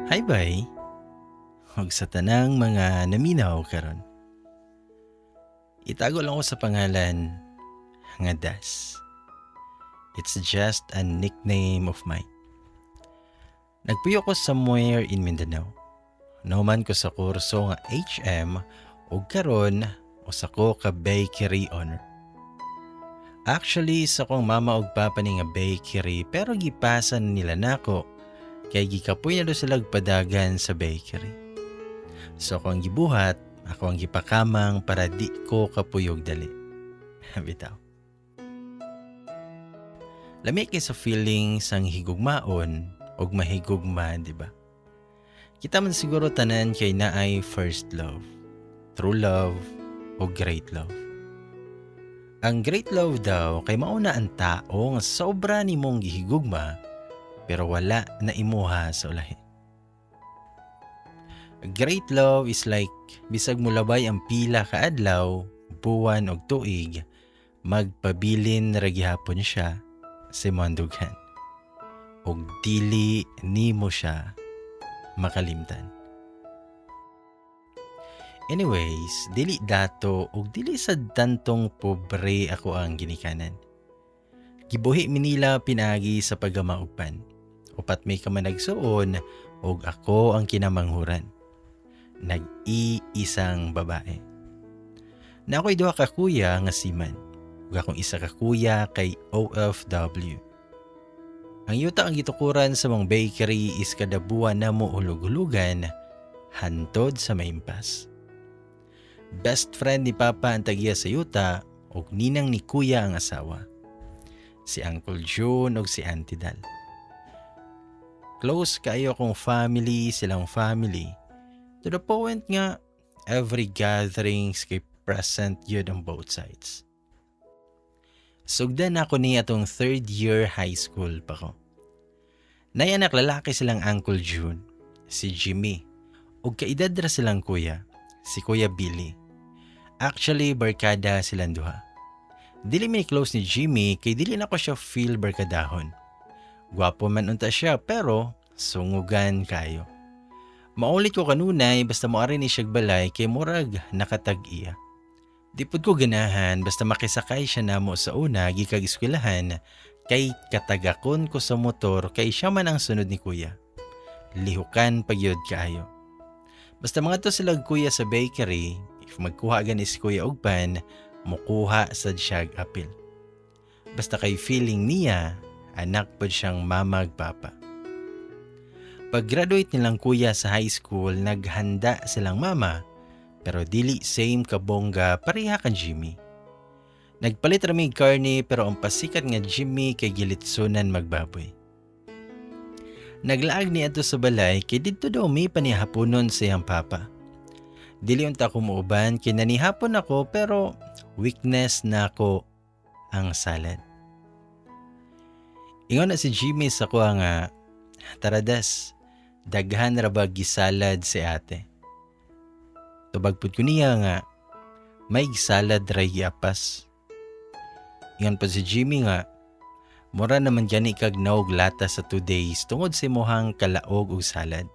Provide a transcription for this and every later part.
Hi, bay. Ug sa tanang mga naminaw karon. Itago lang ko sa pangalan nga Das. It's just a nickname of mine. Nagpuyo ko somewhere in Mindanao. Nahuman ko sa kurso nga HM ug karon usa ko ka bakery owner. Actually, sa akong mama ug papa ni nga bakery, pero gipasa nila nako kay gikapoy na do sila padagan sa bakery. So ako ang gibuhat, ako ang gipakamang para di ko kapuyog dali. Bitaw. Lami kay sa feeling sang higugmaon ug mahigugma, di ba? Kita man siguro tanan kay naay first love, true love o great love. Ang great love daw kay mauna ang tao nga sobra nimong gihigugma pero wala na imuha sa ulahi. Great love is like bisag mulabay ang pila ka adlaw, buwan og tuig, magpabilin ra gihapon siya sa imong dughan. Og dili nimo siya makalimtan. Anyways, dili dato ug dili sa dantong pobre ako ang ginikanan. Gibuhi mi nila pinaagi sa paggama og pan. Upat mi ka managsuon ug ako ang kinamanghuran. Nag-iisang babae. Na ako'y duha ka kuya nga seaman ug akong isa ka kuya kay OFW. Ang yuta ang gitukuran sa mong bakery is kada buwan na mo hulug-hulugan hantod sa maimpas. Best friend ni Papa ang tagiya sa yuta ug ninang ni Kuya ang asawa. Si Uncle June ug si Auntie Dal. Close kayo akong family, silang family. To the point nga every gatherings kay present yun on both sides. Sugdan ako ni atong third year high school pa ko. Nay anak lalaki silang Uncle June, si Jimmy. Ug kaedad ra silang kuya, si Kuya Billy. Actually, barkada silang duha. Dili mi close ni Jimmy kay dili na ko siya feel barkadahon. Gwapo man unta siya pero sungugan kayo. Maulit ko kanunay basta moari ni siyag balay kay murag nakatag-iya. Di pud ko ganahan basta makisakay siya namo sa una gikag eskwelahan kay katagakon ko sa motor kay siya man ang sunod ni kuya. Lihukan pagyud kaayo. Basta mga to sila kuya sa bakery, if magkuha gani si kuya og pan, mukuha sad siyag apil. Basta kay feeling niya, anak pod siyang mama ug papa. Pag-graduate nilang kuya sa high school, naghanda silang mama, pero dili same kabongga pareha kan Jimmy. Nagpalit ra mig karne pero ang pasikat nga Jimmy kay gilitsunan magbaboy. Naglaag ni ato sa balay kay didto daw may panihaponon sa iyang papa. Dili unta ko muuban kay nanihapon ako pero weakness na ako ang salad. Ingon na si Jimmy sa kuha nga, "Tara Das, daghan ra ba gisalad si ate?" Tubag pud ko niya nga, "May gisalad ray giapas." Ingon pa si Jimmy nga, "Mura naman gani kag naog lata sa 2 days tungod sa imuhang kalaog og salad."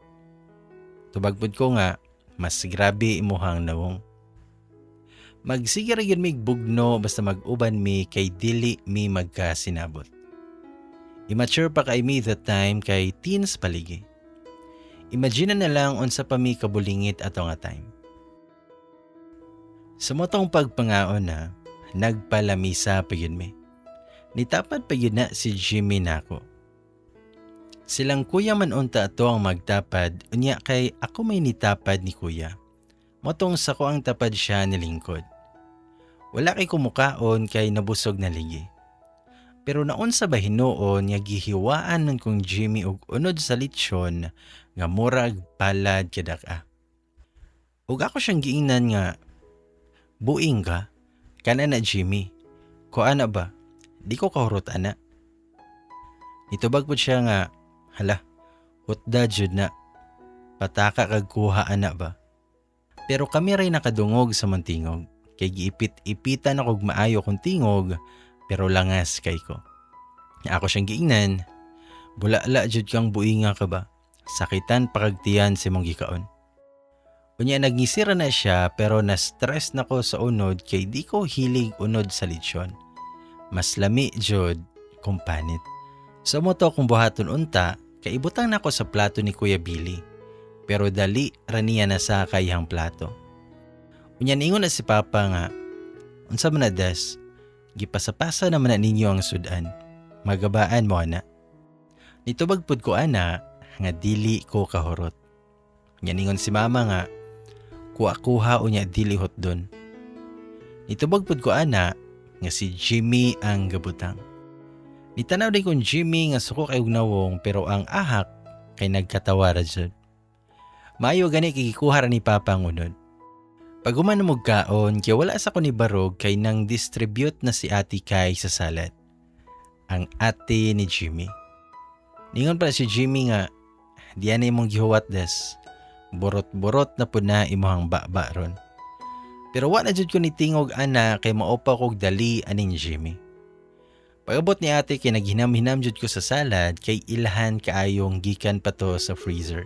Tubag pud ko nga, "Mas grabe imuhang nawong." Magsige ra gyud mig bugno basta mag-uban mi kay dili mi magkasinabot. Immature pa kay mi that time kay teens paligi. Imagine na lang unsa pa mi kabulingit ato nga time. Sa motong pagpangaon na, nagpalamisa pa yun mi. Nitapad pa yun na si Jimmy nako. Silang kuya man unta ato ang magtapad, unya kay ako may nitapad ni kuya. Motong sa ko ang tapad siya nilingkod. Wala kay kumukaon kay nabusog na ligi. Pero naunsa ba hinuon nga gihiwaan nun kong Jimmy og unod sa litsyon nga murag palad kadak-a. Ug ako siyang giingnan nga, "Buing ka, kana na Jimmy, ko ana ba, di ko kahurot ana." Nitubag po siya nga, "Hala, hutda jud na, pataka kag kuha ana ba." Pero kami ray nakadungog sa mantingog, kay giipit-ipitan ako maayo kong tingog, pero langas kay ko. Ako siyang giingnan, "Bulala jud kang buinga ka ba? Sakitan pa kag tiyan sa imong gikaon. Unya nagngisi ra na siya pero na-stress na ko sa unod kay di ko hilig unod sa lechon. Mas lami jud kung panit. So mao to akong buhaton unta kay ibutang nako sa plato ni Kuya Billy. Pero dali ra niya nasakay ang plato. Unya niingon na si Papa nga, "Unsa man na, Des? Gipasapasa naman na ninyo ang sudan. Magabaan mo ana." Nitubag pud ko ana nga dili ko kahurot. Unya ningon si Mama nga, "Kuha-kuha unya dili hotdon." Nitubag pud ko ana nga si Jimmy ang gabutang. Nitanaw din kong Jimmy nga suko kay og nawong pero ang ahak kay nagkatawa ra jud. Maayo gani kay gikuha ra ni Papa ang unod. Pag human mo kaon kay wala sa ko ni barog kay nang distribute na si Ate Kai sa salad. Ang ate ni Jimmy. Ningon pa si Jimmy nga, "Diyan na imong gihuwat, Des. Burot-burot na pud na imong baba ron." Pero wa na jud ko ni tingog ana kay maopa kog dali aning Jimmy. Pag-abot ni ate kay naghinam-hinam jud ko sa salad kay ilhan kaayong gikan pa to sa freezer.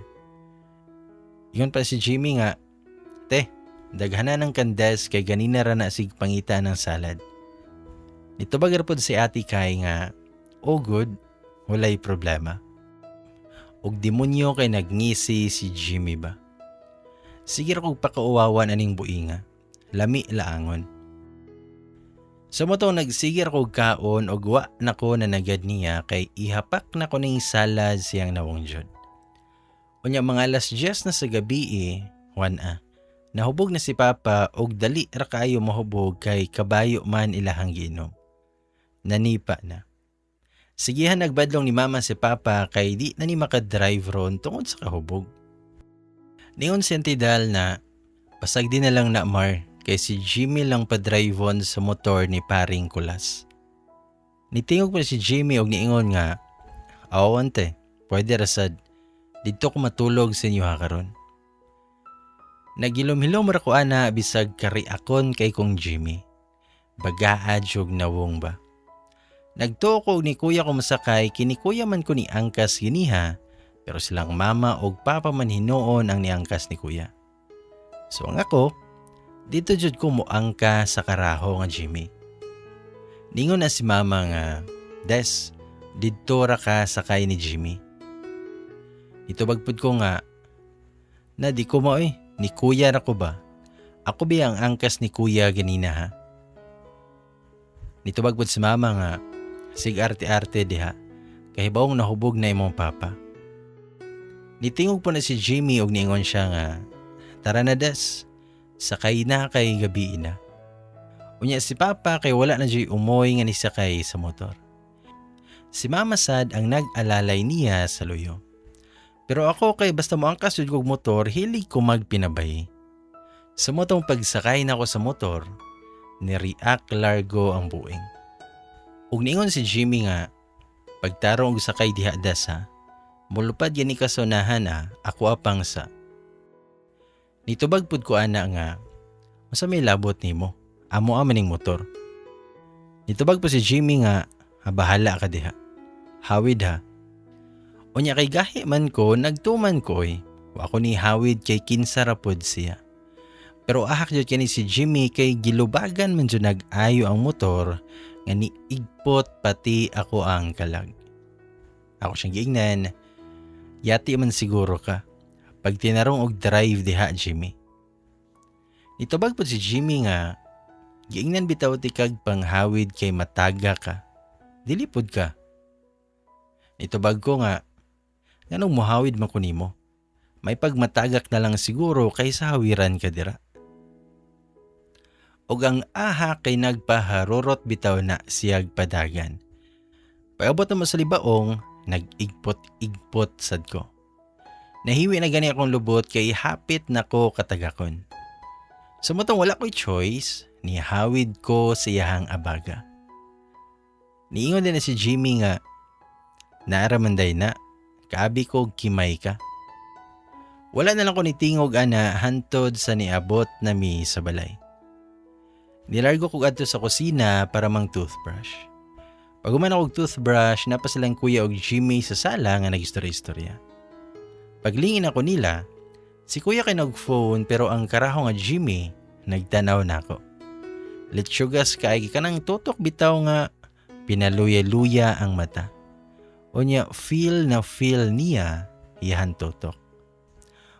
Ingon pa si Jimmy nga, "Te, daghanan ng kandes kay ganina ra na sig pangita ng salad." Nitubag ra pod si Ate Kai nga, "Oh good, walay problema." Og demonyo kay nagngisi si Jimmy ba. Sige ra kog pakauwawan aning buinga. Lami laangon. Sa mao tong nagsige ra kog kaon og wa na ko nanagad niya kay ihapak na ko ning salad siyang nawong jud. Unya mga alas 10 na sa gabi eh, 1 a. Nahubog na si Papa og dali ra kaayo mahubog kay kabayo man ilahang giinom. Nanipa na. Sigihan nagbadlong ni Mama si Papa kay di na ni makadrive ron tungod sa kahubog. Ningon si Auntie Dal na pasag di na lang na Mar kay si Jimmy lang pa-drive on sa motor ni paring Kulas. Nitingog pa si Jimmy og niingon nga, "Aw ante, pwede rasad. Didto ko matulog sa inyo ha karon." Nagilom-hilom ra ko ana bisag kariakon kay kong Jimmy. Bagaad jug nawong ba. Nagtuo ko ni kuya ko masakay, kini kuya man ko ni angkas giniha, pero silang mama og papa man hinuon ang niangkas ni kuya. So ang ako, didto jud ko moangka sa karaho nga Jimmy. Ningon na si mama nga, "Des, didto ra ka sakay ni Jimmy." Nitubag pud ko nga, "Na di ko maoy, ni kuya ra ko ba? Ako bi ang angkas ni kuya ganina ha?" Nitubag pud si mama nga, "Sig arte-arte diha, kahibawong nahubog na imong papa." Nitingog po na si Jimmy og niingon siya nga, "Tara na Des, sakay na kay gabi na." Unya si Papa kay wala na juy umoy nga nisakay sa motor. Si Mama sad ang nag-alalay niya sa luyo. Pero ako kay basta moangkas jud kog motor, hilig ko magpinabay. Sa mao tong pagsakay nako sa motor, ni-react largo ang buing. Ug niingon si Jimmy nga, "Pagtarong og sakay diha Des ha, mulupad gani ka sa unahan ah, ako apang sa." Nitubag pud ko ana nga, "Unsa may labot nimo? Amo maning motor." Nitubag po si Jimmy nga, "Ha, bahala ka diha. Hawid ha." Unya kay gahi man ko, nagtuman ko oy. Wa ko ni hawid kay kinsa ra pod siya. Pero ahak jud kani si Jimmy kay gilubagan man jud nag-ayo ang motor nga niigpot pati ako ang kalag. Ako siyang giingnan, "Yati man siguro ka. Pag tinarong og drive diha, Jimmy." Nitubag pod si Jimmy nga, "Giingnan bitaw ti kag panghawid kay mataga ka. Dili pod ka." Nitubag ko nga, "Nganong muhawid man ko nimo? May pagmatagak na lang siguro kaysa hawiran ka dira." Og ang aha kay nagpaharurot bitaw na siyag padagan. Paabot naman sa libaong, nag-igpot-igpot sad ko. Nahiwi na gani akong lubot kay hapit na ko katagakon. Sa mao tong wala ko'y choice, nihawid ko sa iyahang abaga. Niingon din na si Jimmy nga, "Naaramanday na, kaabi ko kimay ka." Wala na lang ko nitingog ana hantod sa niabot na mi sa balay. Nilargo ko adto sa kusina para mang toothbrush. Pag human ako og toothbrush, napa silang kuya og Jimmy sa sala nga nagistorya-istorya. Paglingin ako nila, si kuya kay nag-phone pero ang karaho nga Jimmy nagtanaw nako. Litsugas kay kanang tutok bitaw nga pinaluya-luya ang mata. Unya feel na feel niya iyahan tutok.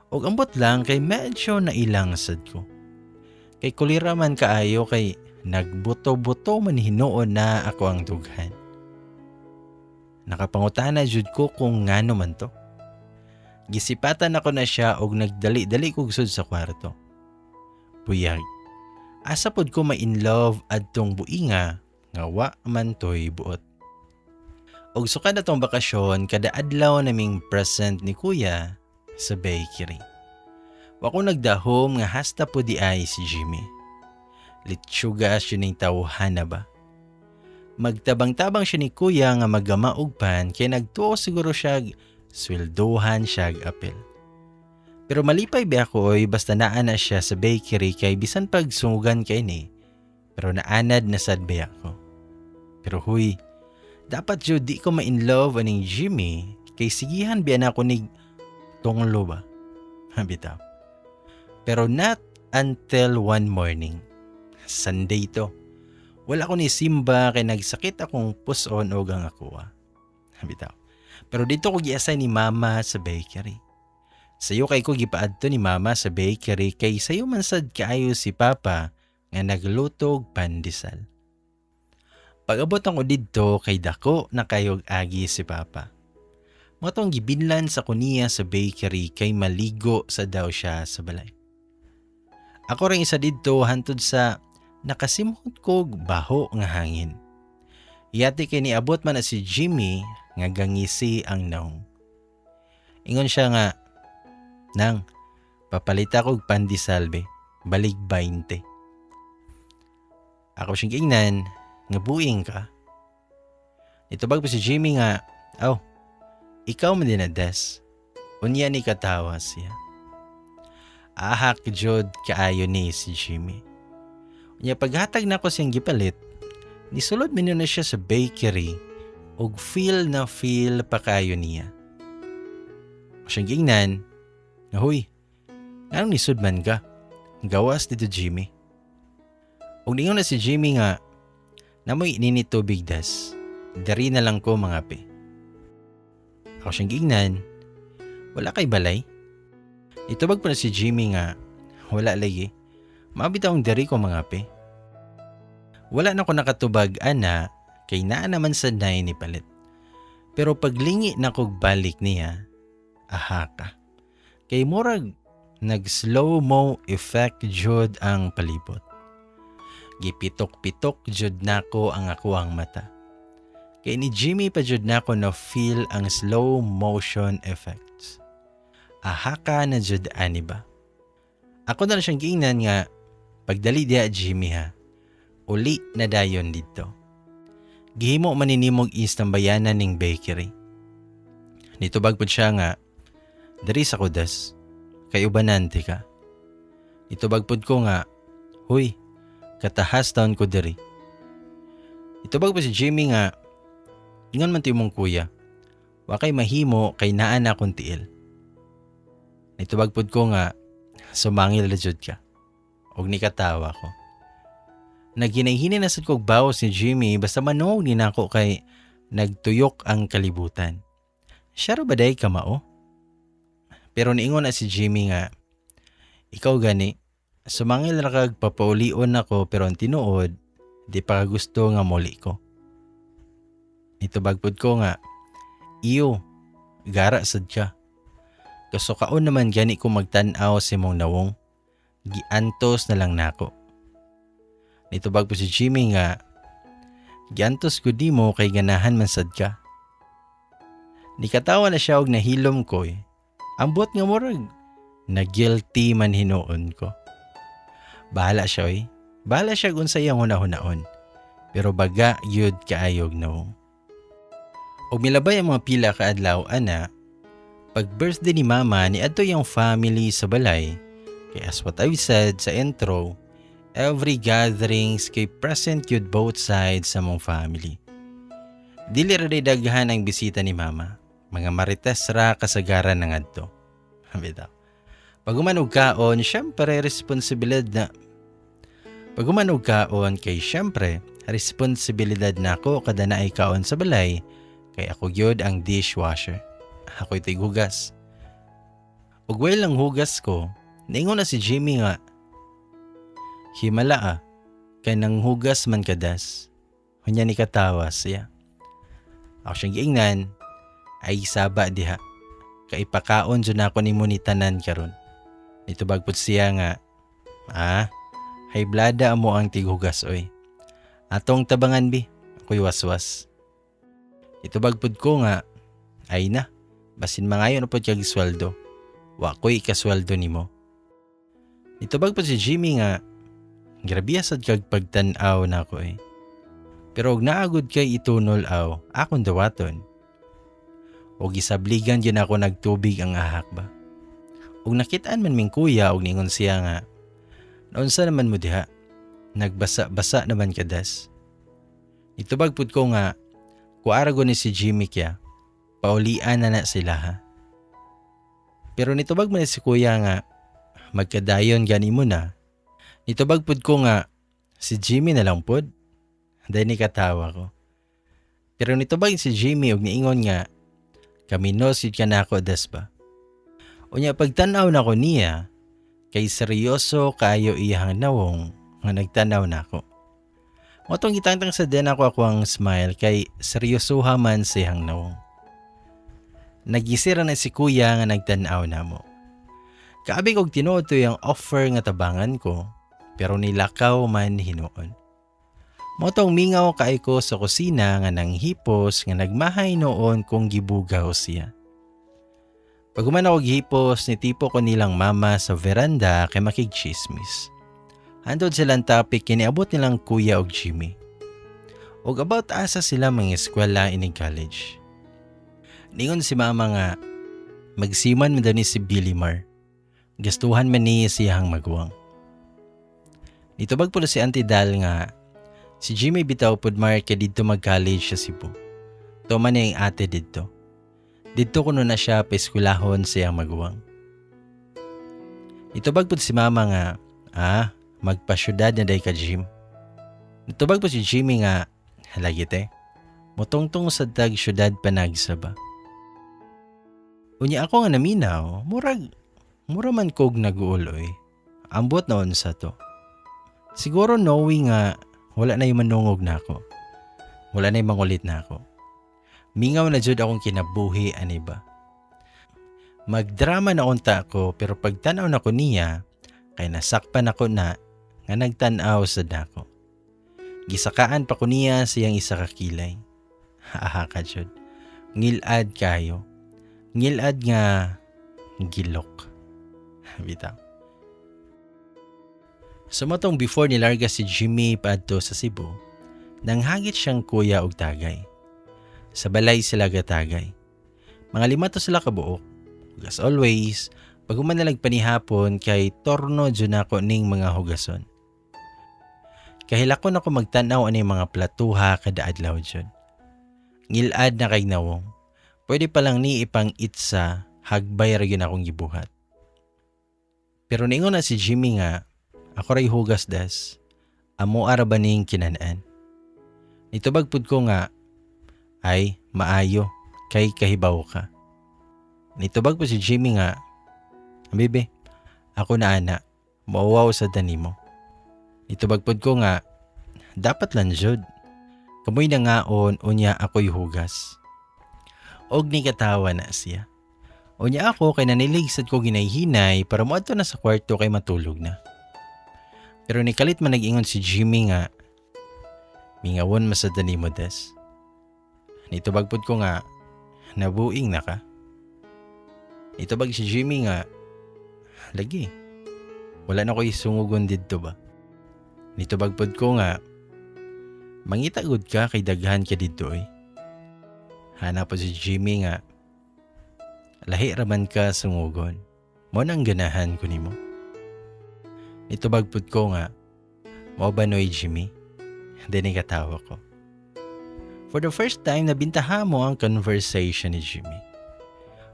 Og ambot lang kay medyo nailang sad ko. Kay kulira man kaayo kay nagbuto-buto man hinuon na ako ang dughan. Nakapangutana jud ko kung ngano man to. Gisipatan ako na siya og nagdali-dali kog sud sa kwarto. Buyag. Asa pod ko ma-in love adtong buinga nga wa man toy buot. Og sukad atong bakasyon, kada adlaw naming present ni kuya sa bakery. Wa ko nagdahom nga hasta po di ay si Jimmy. Litsugas yun ning tawhana ba? Magtabang-tabang siya ni kuya nga magama og pan kay nagtuo siguro siya sweldohan siya apel. Pero malipay ba ako oy basta naa na siya sa bakery kay bisan pag sungugan kay ni. Pero naanad na sad ba ako. Pero huy, dapat jud di ko ma-in love aning Jimmy kay sigihan biya na ako nig tunglo ba. Bitaw. Pero not until one morning. Sunday to. Wala ko ni simba kay nagsakit akong puson og ang ako. Bitaw. Pero dito ko giasay ni mama sa bakery. Sayo kay ko gipaadto ni mama sa bakery kay sayo man sad kaayo si papa nga naglutog pandesal. Pag-abot ako didto kay dako na kayog agi si papa. Mao tong gibinlan sa kuniya sa bakery kay maligo sa daw siya sa balay. Ako rin isa didto hantod sa nakasimhot kog baho nga hangin. Yati kay niabot man na si Jimmy nga gangisi ang naong. Ingon siya nga, "Nang, papalita kog pandesal be, balig 20." Ako siyang giingnan, nga buing ka. Nitubag pa si Jimmy nga, "Aw, ikaw man din na, Des." Unya ni katawa siya. Ahak jud kaayo ni si Jimmy. Unya paghatag nako siyang gipalit, nisulod man na siya sa bakery ug feel na feel pa kaayo niya. Ako siyang giingnan, nga huy, nganong nisud man ka? Gawas dito, Jimmy. Ug ningon na si Jimmy nga, "Namoy nini tubig, Des. Dari na lang ko mangape." Ako siyang giingnan, "Wala kay balay?" Itubag pa na si Jimmy nga, "Wala lagi. Mabitaw ang dari ko mangape." Wala na ko nakatubag ana kay naa naman sa nay ni palit. Pero paglingi na kog balik niya, aha ka. Kay murag nag slow mo effect jud ang palibot. Gipitok-pitok jud nako ang akuang mata. Kay ni Jimmy pa jud nako na feel ang slow motion effects. Aha ka na jud ani ba? Ako na lang siyang giingnan nga, "Pagdali diya, Jimmy, ha. Uli na dayon didto. Gihimo man ninimog istambayanan ning bakery." Nitubag pod siya nga, "Diri sa kudas, kay ubanan ti ka." Nitubag pod ko nga, "Huy, katahas taon ko diri." Nitubag pa si Jimmy nga, "Ingon man ti imong kuya, wa kay mahimo kay naa na akong tiil." Nitubag pod ko nga, "Sumangil na jud ka." Og nikatawa ko. Naghinay-hinay na sad kog bawas ni Jimmy basta manog ni nako kay nagtuyok ang kalibutan. Siya ra ba day kamao? Pero niingon na si Jimmy nga, "Ikaw gani, sumangil ra kag papaulion nako pero ang tinuod, di pa ka gusto nga muli ko." Nitubag pod ko nga, "Iyo, gara sad ka. Kasukaon naman gani ko magtan-aw sa imong nawong, giantos na lang nako." Nitubag po si Jimmy nga, "Giantos ko di mo kay ganahan man sad ka." Nikatawa na siya og nahilom ko eh. Ambot nga murag na guilty man hinuon ko. Bahala siya oy. Bahala siya kung sa iyang hunahunahon. Pero baga yun kaayog nawong. Og milabay ang mga pila ka adlaw ana, pag birthday ni mama ni adto yung family sa balay, kay as what I've said sa intro, every gatherings kay present yun both sides sa mong family. Dili ra daghan ang bisita ni mama. Mga marites ra kasagaran ng adto. Bitaw. Pag human og kaon, syempre responsibilidad na. Pag human og kaon kay syempre responsibilidad nako kada naay kaon sa balay kay ako gyud ang dishwasher. Ako'y tighugas. Ug while ang hugas ko, niingon na si Jimmy nga, "Himala ah, kay nang hugas man kadas." Unya ni katawa siya. Ako siyang giingnan, "Ay saba diha. Kay ipakaon jud nako nimo ni tanan karon." Nitubag pud siya nga, "Ah, hayblada mo ang tighugas oy. Atong tabangan bi, ako'y waswas." Nitubag pud ko nga, "Ay na, basin mangayo na pud kag sweldo. Wa ko'y ikasweldo nimo." Nitubag pud si Jimmy nga, "Grabe sad kag pagtan-aw nako eh. Pero og naagod kay itunol aw, akong dawaton." Og gisabligan gyud ako nagtubig ang ahak ba. Og nakitaan man ming kuya og niingon siya nga, "Naunsa naman mo diha? Nagbasa-basa naman kadas." Nitubag pud ko nga, "Kuara ni si Jimmy kya, paulian na na sila ha." Pero nitubag man si kuya nga, "Magkadayon gani mo na." Nitubag pud ko nga, "Si Jimmy na lang pud." Dahil ni katawa ko. Pero nitubag si Jimmy og niingon nga, "Kaminos yun ka na ako das ba." Unya pagtanaw na ko niya, kay seryoso kaayo iyang nawong nga nagtanaw na ako. Motong gitangtang sa din ako ako ang smile kay seryosoha man siyang nawong. Nagisira na si kuya nga nagtanaw na mo. Kaabi kog tinuod to yung offer nga tabangan ko, pero nilakaw man hinuon. Motong mingaw kay ko sa kusina nga nanghipos nga nagmahay noon kung gibugaw siya. Pag human ako gihipos, ni tipo ko nilang mama sa veranda kay makigchismis. Handod silang topic kiniabot nilang kuya og Jimmy. Og about asa sila mga eskwela ining college. Ningon si mama nga magsiman man daw ni si Billy Mar. Gastuhan man niya siyang maguwang. Nitubag po si Auntie Dal nga si Jimmy bitaw pud Mar kay didto mag-college sa Cebu. Tuma niya ang ate didto. Didto kuno na siya paeskwelahon siyang maguwang. Nitubag pud si mama nga, "Ah, magpasyudad na day ka, Jim." Nitubag pud si Jimmy nga, "Lagi te, mutungtong sa tag syudad panagsa ba." Unya ako nga naminaw, murag, mura man kog naguuloy. Ambot noon sa to. Siguro knowing nga wala na yung manungog na ako. Wala na yung mangulit na ako. Mingaw na jud akong kinabuhi ani ba. Magdrama na unta ko pero pagtanaw na ko niya kay nasakpan ako na nga nagtan-aw sa dako. Gisakaan pa ko niya siyang isa ka kilay. Aha ka jud. Ngilad kayo. Ngilad nga gilok. Bitaw. So motong before nilarga si Jimmy paadto sa Cebu, nanghagit siyang kuya og tagay. Sa balay sila gatagay. Mga lima to sila kabuok. Ug as always, pag human na panihapon kay torno jud nako ning mga hugason. Kahilakon ako magtan-aw ani mga platuha kada adlaw jud. Ngilad na kay nawong. Pwede pa lang ni ipang itsa, hagbay ra gyud akong gibuhat. Pero niingon na si Jimmy nga, "Ako ray hugas das. Amo ara ba ning kinan-an?" Nitubag pud ko nga, "Ay, maayo, kay kahibaw ka." Nitubag po si Jimmy nga, "Bibe, ako na ana, mauwaw sa tanimo." Nitubag pud ko nga, "Dapat lang jud. Kamoy na ngaon, unya ako'y hugas." Og ni katawa na siya. Unya ako kay nanilig sad ko ginay-hinay para moadto na sa kwarto kay matulog na. Pero ni kalit man nag-ingon si Jimmy nga, "Mingawon masad mo des." Nitubag pud ko nga, "Nabuing na ka?" Nitubag si Jimmy nga, "Lagi. Wala na ko'y sungugon didto ba." Nitubag pud ko nga, "Mangita gud ka kay daghan ka didto oy." Hanap po si Jimmy nga, "Lahi raman ka sungugon. Mo nang ganahan ko nimo." Nitubag pud ko nga, "Mao ba noy, Jimmy?" Then katawa ko. For the first time, nabintaha mo ang conversation ni Jimmy.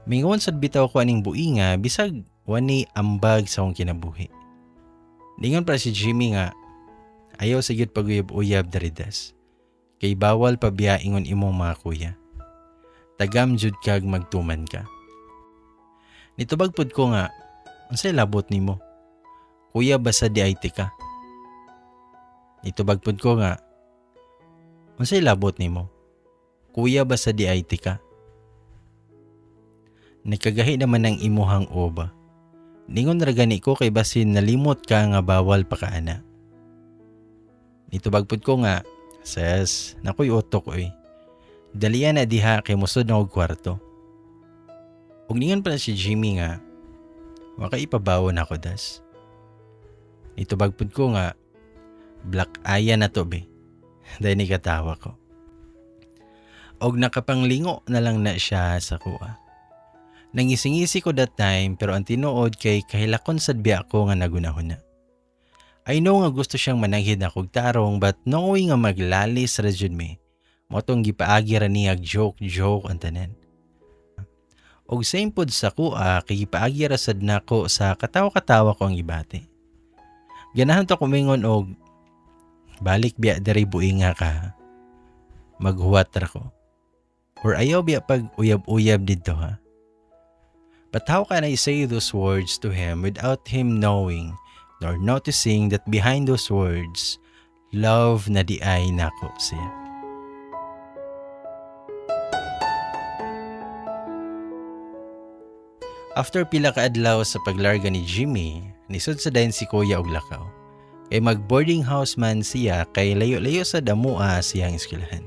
Mingon sad bitaw ko aning buinga bisag wani ambag sa akong kinabuhi. Ningon pa si Jimmy nga ayaw sa gyud paguyab-uyab diri, Das. Kay bawal pa biya ingon imong mga kuya. Tagam jud kag magtuman ka. Nitubag pud ko nga, unsay labot nimo? Kuya basta di IT ka. Nitubag pud ko nga, unsay labot nimo? Kuya basta di IT ka. Nagkagahi naman ang imuhang oba. Ningon ra gani ko kay basin nalimot ka nga bawal pa ka ana. Nitubag pud ko nga, ses, nakoy utok oy. Dalian na diha kay musod na og kwarto. Ug ningon pa na si Jimmy nga, waka ipabawon ako, Das. Nitubag pud ko nga, black aya na to be. Dahil ni katawa ko. Og nakapanglingo na lang na siya sa kuha. Nangisingisi ko that time pero ang tinuod kay kahilakon sad biya ako nga nagunahon na. I know nga gusto siyang mananghid na kog tarong but knowing nga maglalis ra jud mi. Mao tong gipaagi ra niya joke-joke ang tanan. Og same pod sa kuha kay gipaagi ra sad nako sa katawa-katawa ko ang gibati. Ganahan to kumingon og balik biya diri buinga ka. Maghuwat ra ko. Or ayaw biya pag uyab-uyab didto ha. But how can I say those words to him without him knowing nor noticing that behind those words, love na di ay nako siya? After pila ka adlaw sa paglarga ni Jimmy, nisod sa dayon si Kuya og lakaw. Kay mag boarding house man siya kay layo-layo sa damua siyang eskwelahan.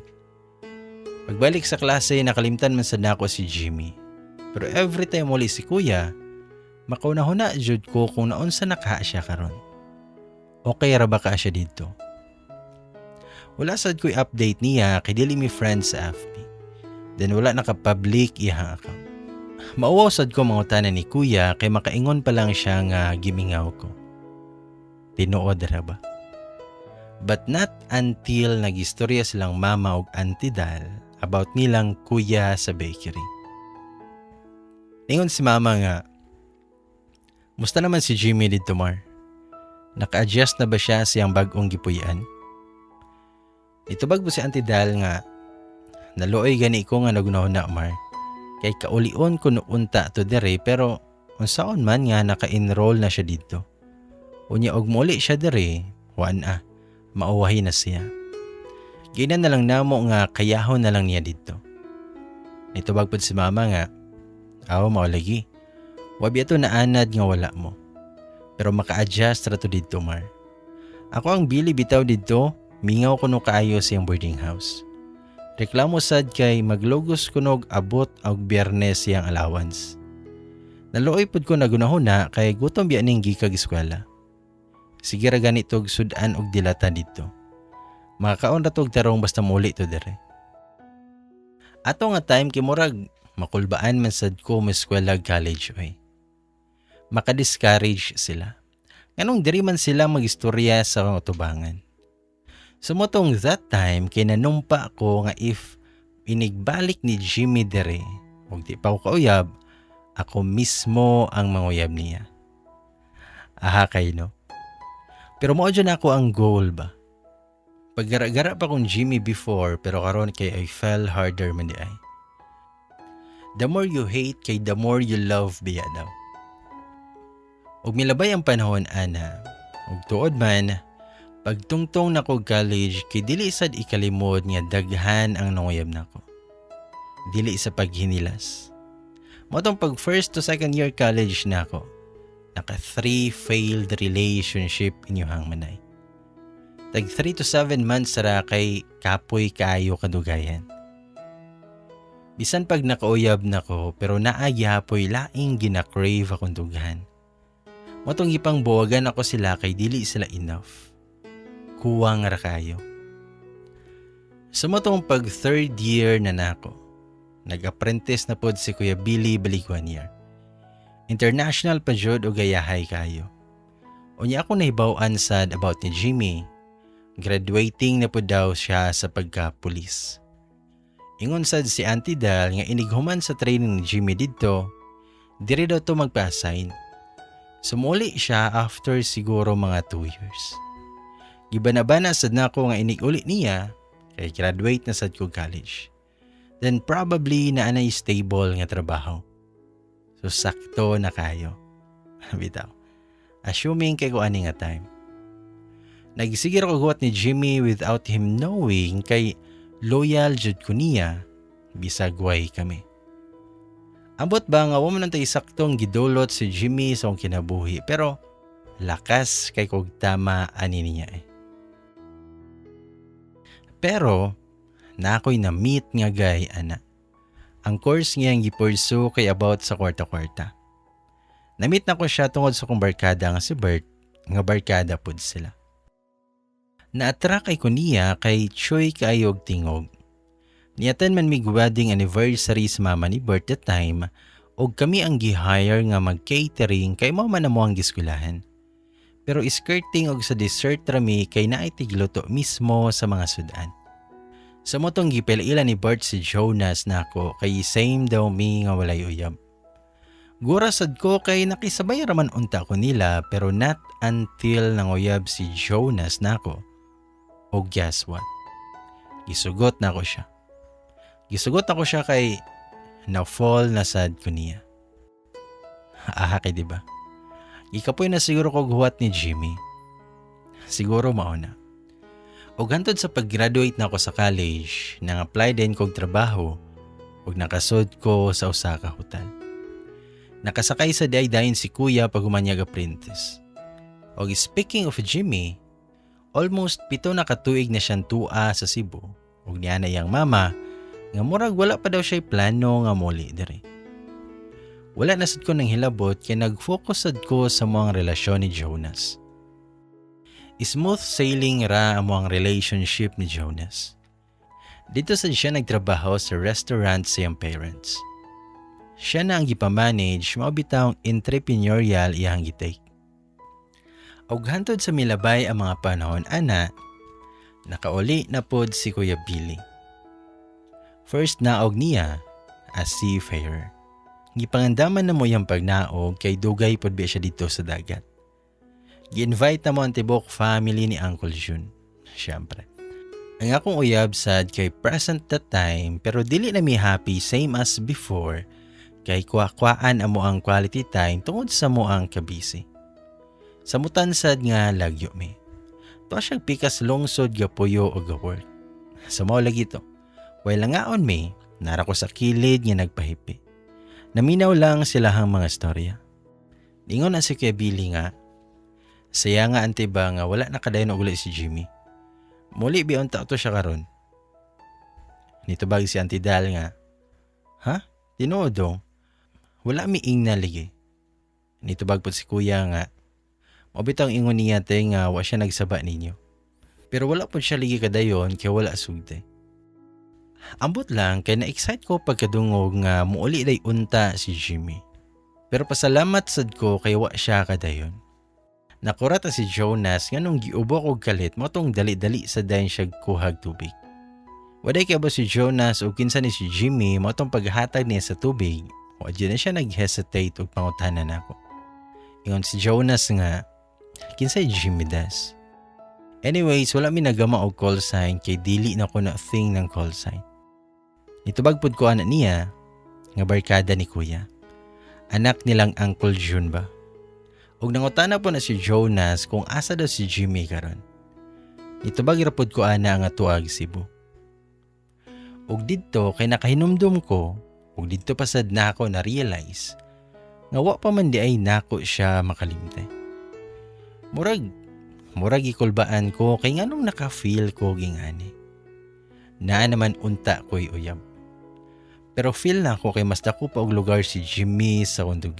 Pagbalik sa klase, nakalimtan man sa nako si Jimmy. Pero every time muli si Kuya, makaunahuna jud ko kung naunsa na ka siya karon. Okay ra ba ka siya didto? Wala sad ko'y update niya kay dili mi friends sa FB. Then wala naka-public iyang account. Mauwaw sad ko mangutana ni Kuya kay makaingon pa lang siya nga gimingaw ko. Tinuod ra ba? But not until nagistorya silang mama og Auntie Dal about nilang kuya sa bakery. Ingon si mama nga, musta naman si Jimmy didto, Mar? Naka-adjust na ba siya siyang bag-ong gipuy-an? Itubag mo si Auntie Dal nga, naluoy gani ko nga nagunahon na, Mar. Kay kaulion ko noonta to dere pero unsaon man nga naka-enroll na siya didto. Unya og muli siya dere, wan a, mauwahi na siya. Ginan na lang namo nga kayahon na lang niya didto. Nitubag pod si mama nga, aw maulagi. Wabi ato naanad nga wala mo. Pero maka-adjust ra to didto, Mar. Ako ang bili bitaw didto, mingaw kuno kaayo siyang boarding house. Reklamo sad kay maglugos kunog abot og Biyernes siyang allowance. Naluoy pud ko nagunahon na kay gutom biya ning gikag eskwela. Sige ra gani tog sud-an og dilata didto. Makakaon ra tog tarong basta muli to dere. Ato nga time kay murag makulbaan man sad ko mo eskwela college oy. Maka-discourage sila. Nganong diri man sila magistorya sa tubangan. Sumotong that time kay nanumpa ko nga if inigbalik ni Jimmy dere og di pa ko kauyab, ako mismo ang manguyab niya. Aha kay no. Pero mao jud ako ang goal ba. Paggara-gara pa kong Jimmy before pero karon kay I fell harder man di ay. The more you hate kay the more you love biya daw. Og milabay ang panahon ana. Og tuod man, pagtungtong nako college kay dili sad ikalimod nga daghan ang nanguyab nako. Dili sa paghinilas. Mao tong pag first to second year college nako, naka 3 failed relationship inyuhang manay. Tag 3 to 7 months ra kay kapoy kaayo kadugayan. Bisan pag nakauyab nako pero naa gihapoy laing gina-crave akong dughan. Mao tong gipang buwagan ako sila kay dili sila enough. Kuwang ra kayo. Sa motong pag third year na nako, nag-apprentice na pod si Kuya Billy balik 1 year. International pa jud og gayahay kayo. Unya ako nahibaw-an sad about ni Jimmy. Graduating na pod daw siya sa pagka-pulis. Ingon sad si Auntie Dal nga inighuman sa training ni Jimmy didto, diri daw to magpa-assign. Sumuli siya after siguro mga 2 years. Gibana-bana sad nako nga inig-uli niya kay graduate na sad ko college. Then probably naa nay stable nga trabaho. So sakto na kayo. Bitaw. Assuming kay ko ani nga time. Nagsigir ko guwat ni Jimmy without him knowing kay loyal jud ko niya bisag way kami. Ambot ba nga wa man tay saktong gidulot si Jimmy sa akong kinabuhi, pero lakas kay kog tama ani niya eh. Pero naa ko'y na-meet nga guy ana. Ang course ngiyang gipursue kay about sa kwarta-kwarta. Na-meet na ko siya tungod sa kong barkada nga si Bert, nga barkada pud sila. Na-attract kay ko niya kay choy kaayog tingog. Niatan man mig wedding anniversary sa mama ni Bert that time og kami ang gi-hire nga mag-catering kay mao man amo ang giskwelahan. Pero skirting og sa dessert rami kay naay tigluto mismo sa mga sudan. Sa motong gipil-ila ni Bert si Jonas nako kay same daw mi nga walay uyab. Gura sad ko kay nakisabay raman unta ko nila, pero not until nanguyab si Jonas nako. Og guess what? Gisugot nako siya. Gisugot ako siya kay na-fall na sad ko niya. Aha kay di ba? Gikapoy na siguro ko guwat ni Jimmy. Siguro mao na. Og hantod sa pag-graduate na ako sa college, nang apply din kog trabaho ug nakasud ko sa usa ka hotel. Nakasakay sa diay dayon si kuya pag humanyag apprentice. Og speaking of Jimmy, almost 7 na katuig na siyang tua sa Cebu ug niya na iyang mama nga murag wala pa daw siya plano nga muli diri. Wala na sad ko nang hilabot kay nag-focus sad ko sa mga relasyon ni Jonas. Smooth sailing ra ang mga relationship ni Jonas. Dito sad siya nagtrabaho sa restaurant sa iyang parents. Siya na ang gipamanage, mao bitawng entrepreneurial iyang gitake. Og hantod sa milabay ang mga panahon ana, nakauli na pod si Kuya Billy. First naog niya as seafarer. Gipangandaman na mo iyang pagnaog kay dugay pod biya siya dito sa dagat. Gi-invite na mo ang tibok family ni Uncle Jun. Siyempre. Ang akong uyab sad kay present that time, pero dili na mi happy same as before kay kuwa-kuwaan amo ang quality time tungod sa mo ang kabisi. Samutan sad nga lagyo mi. Tuwa siyang pikas lungsod gapuyo o ga-work. Sa mao lagi to. While langaon mi, nara ko sa kilid nga nagpahipi. Naminaw lang sila ang mga storya. Ningon na si Kuya Billy nga, "Saya nga, ante ba, nga wala na kadayon og uli si Jimmy. Muli bi unta to siya karon." Nitubag si Auntie Dal nga, "Ha? Tinuod dong? Wala mi ingna ligi." Nitubag po si kuya nga, "Mao bitang ingon niya te nga wa siya nagsaba ninyo. Pero wala po siya ligi kadayon kay wala sugte." Ambot lang kay na-excite ko pagkadungog nga muuli day unta si Jimmy. Pero pasalamat sad ko kay wa siya kadayon. Nakurata si Jonas nga nung giubo og kalit mo tong dali-dali sa dayon siya kuhag tubig. Waday kay ba si Jonas o kinsa ni si Jimmy mo tong paghatag niya sa tubig, wa na siya nag-hesitate og pangutana nako. Ingon si Jonas nga, "Kinsay Jimmy das?" Anyways, wala mi nagama og call sign kay dili na ko na thing ng call sign. Nitubag pud ko ana niya nga barkada ni kuya. Anak nilang Uncle June ba? Ug nangutana po na si Jonas kung asa daw si Jimmy karon. Nitubag ra pud ko ana nga tuag Cebu. Ug didto kay nakahinumdum ko ug didto pa sad nako na realize nga wa pa man di ay nako siya makalimte. Murag gikulbaan ko kay nganong naka-feel ko gingani. Naa naman unta ko'y uyab. Pero feel na ako kay mas dako pa og lugar si Jimmy sa kong.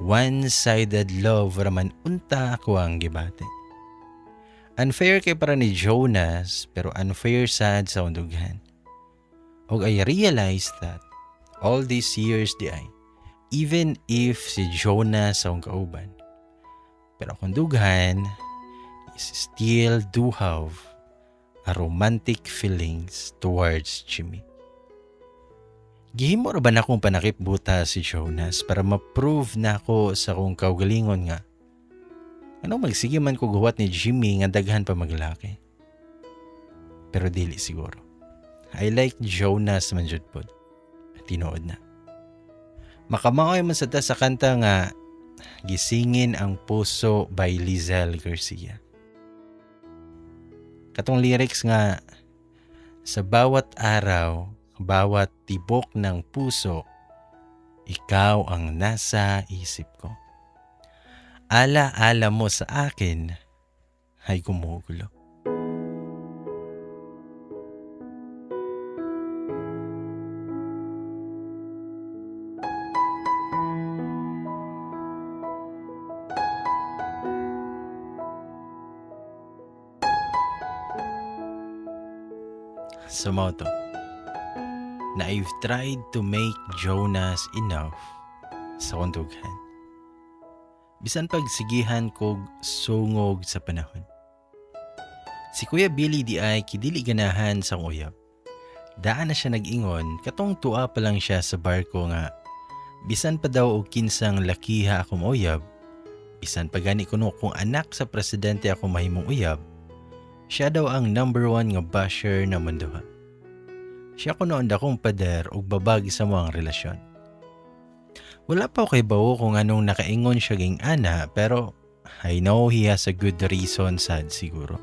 One-sided love raman unta ako ang gibati. Unfair kay para ni Jonas, pero unfair sad sa akong. Og I realized that all these years di ay, even if si Jonas sa akong kauban, pero akong dughan is still do have a romantic feelings towards Jimmy. Gihimo ra ba na akong panakip buta si Jonas para ma-prove na ako sa akong kaugalingon nga ano magsige man ko guwat ni Jimmy nga daghan pa maglaki. Pero dili siguro. I like Jonas man jud pod. Tinuod na. Makamaoy man sa ta sa kanta nga Gisingin ang Puso by Lizelle Garcia. Katong lyrics nga sa bawat araw, bawat tibok ng puso, ikaw ang nasa isip ko. Ala-ala mo sa akin ay gumugulo. Sa moto, na I've tried to make Jonas enough sa kondughan. Bisan pagsigihan kog sungog sa panahon. Si Kuya Billy di ay kidili ganahan sa uyab. Daan na siya nag-ingon, katong tuwa pa lang siya sa barko nga bisan pa daw og kinsang lakiha akong uyab, bisan pa gani kuno kung anak sa presidente ako mahimong uyab, siya daw ang number 1 nga basher na mundoha. Siya kuno ang dakong pader ug babag sa mo ang relasyon. Wala pa ko kay bawo kung anong nakaingon siya ging ana, pero I know he has a good reason sad siguro.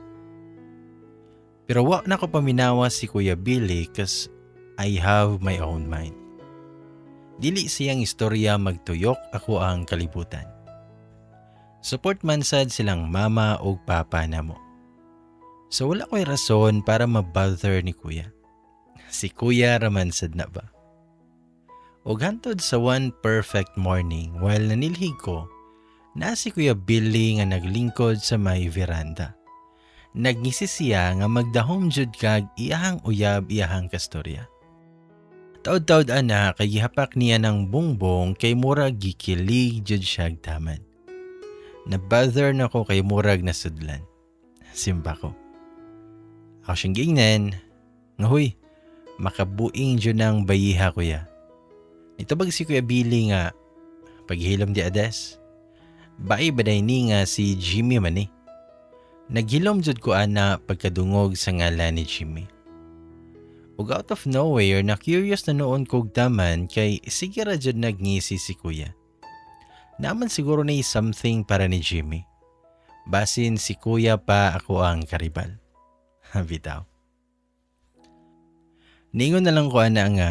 Pero wa na ko paminawa si Kuya Billy cause I have my own mind. Dili siyang istorya magtuyok ako ang kalibutan. Support man sad silang mama og papa namo. So wala ko'y rason para mabother ni Kuya. Si Kuya raman sad na ba? Og hantod sa one perfect morning while nanilhig ko, na si Kuya Billy nga naglingkod sa may veranda. Nagngisi siya nga magdahom jud kag iyahang uyab iyahang kastorya. Taod-taod ana kay gihapak niya ng bongbong kay murag gikilig jud siya taman. Nabother na ko kay murag nasudlan. Simba ko. Ako siyang giingnan, nga huy, makabuing jud ng bayiha kuya. Nitubag si Kuya Billy nga, paghilom di ades. Bae ba ni nga si Jimmy man eh. Naghilom jud ko ana pagkadungog sa ngalan ni Jimmy. Ug out of nowhere na curious na noon kog taman kay sige ra jud nagngisi si Kuya. Naman siguro na something para ni Jimmy. Basin si Kuya pa ako ang karibal. Bitaw. Ningon na lang ko ana nga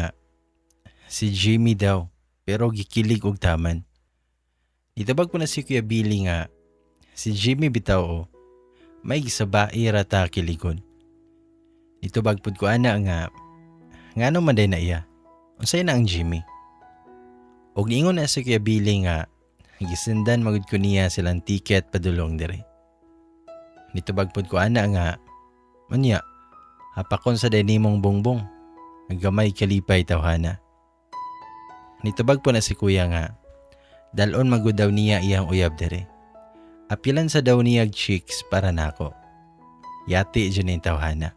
si Jimmy daw pero gikilig og taman. Itabag ko na si Kuya Billy nga si Jimmy bitaw o may gisabai ra ta kiligon. Nitubag pud ko ana nga ngano man day na iya. Unsay na ang Jimmy? Og niingon na si Kuya Billy nga gisendan magud ko niya silang ticket padulong dire. Nitubag pud ko ana nga unya hapakon sa day nimong bongbong. Gamay kalipay tawhana. Nitubag po na si Kuya nga dalon magud daw niya iyang uyab dire. Apilan sa daw niya chicks para nako. Yati dyan yung tawhana.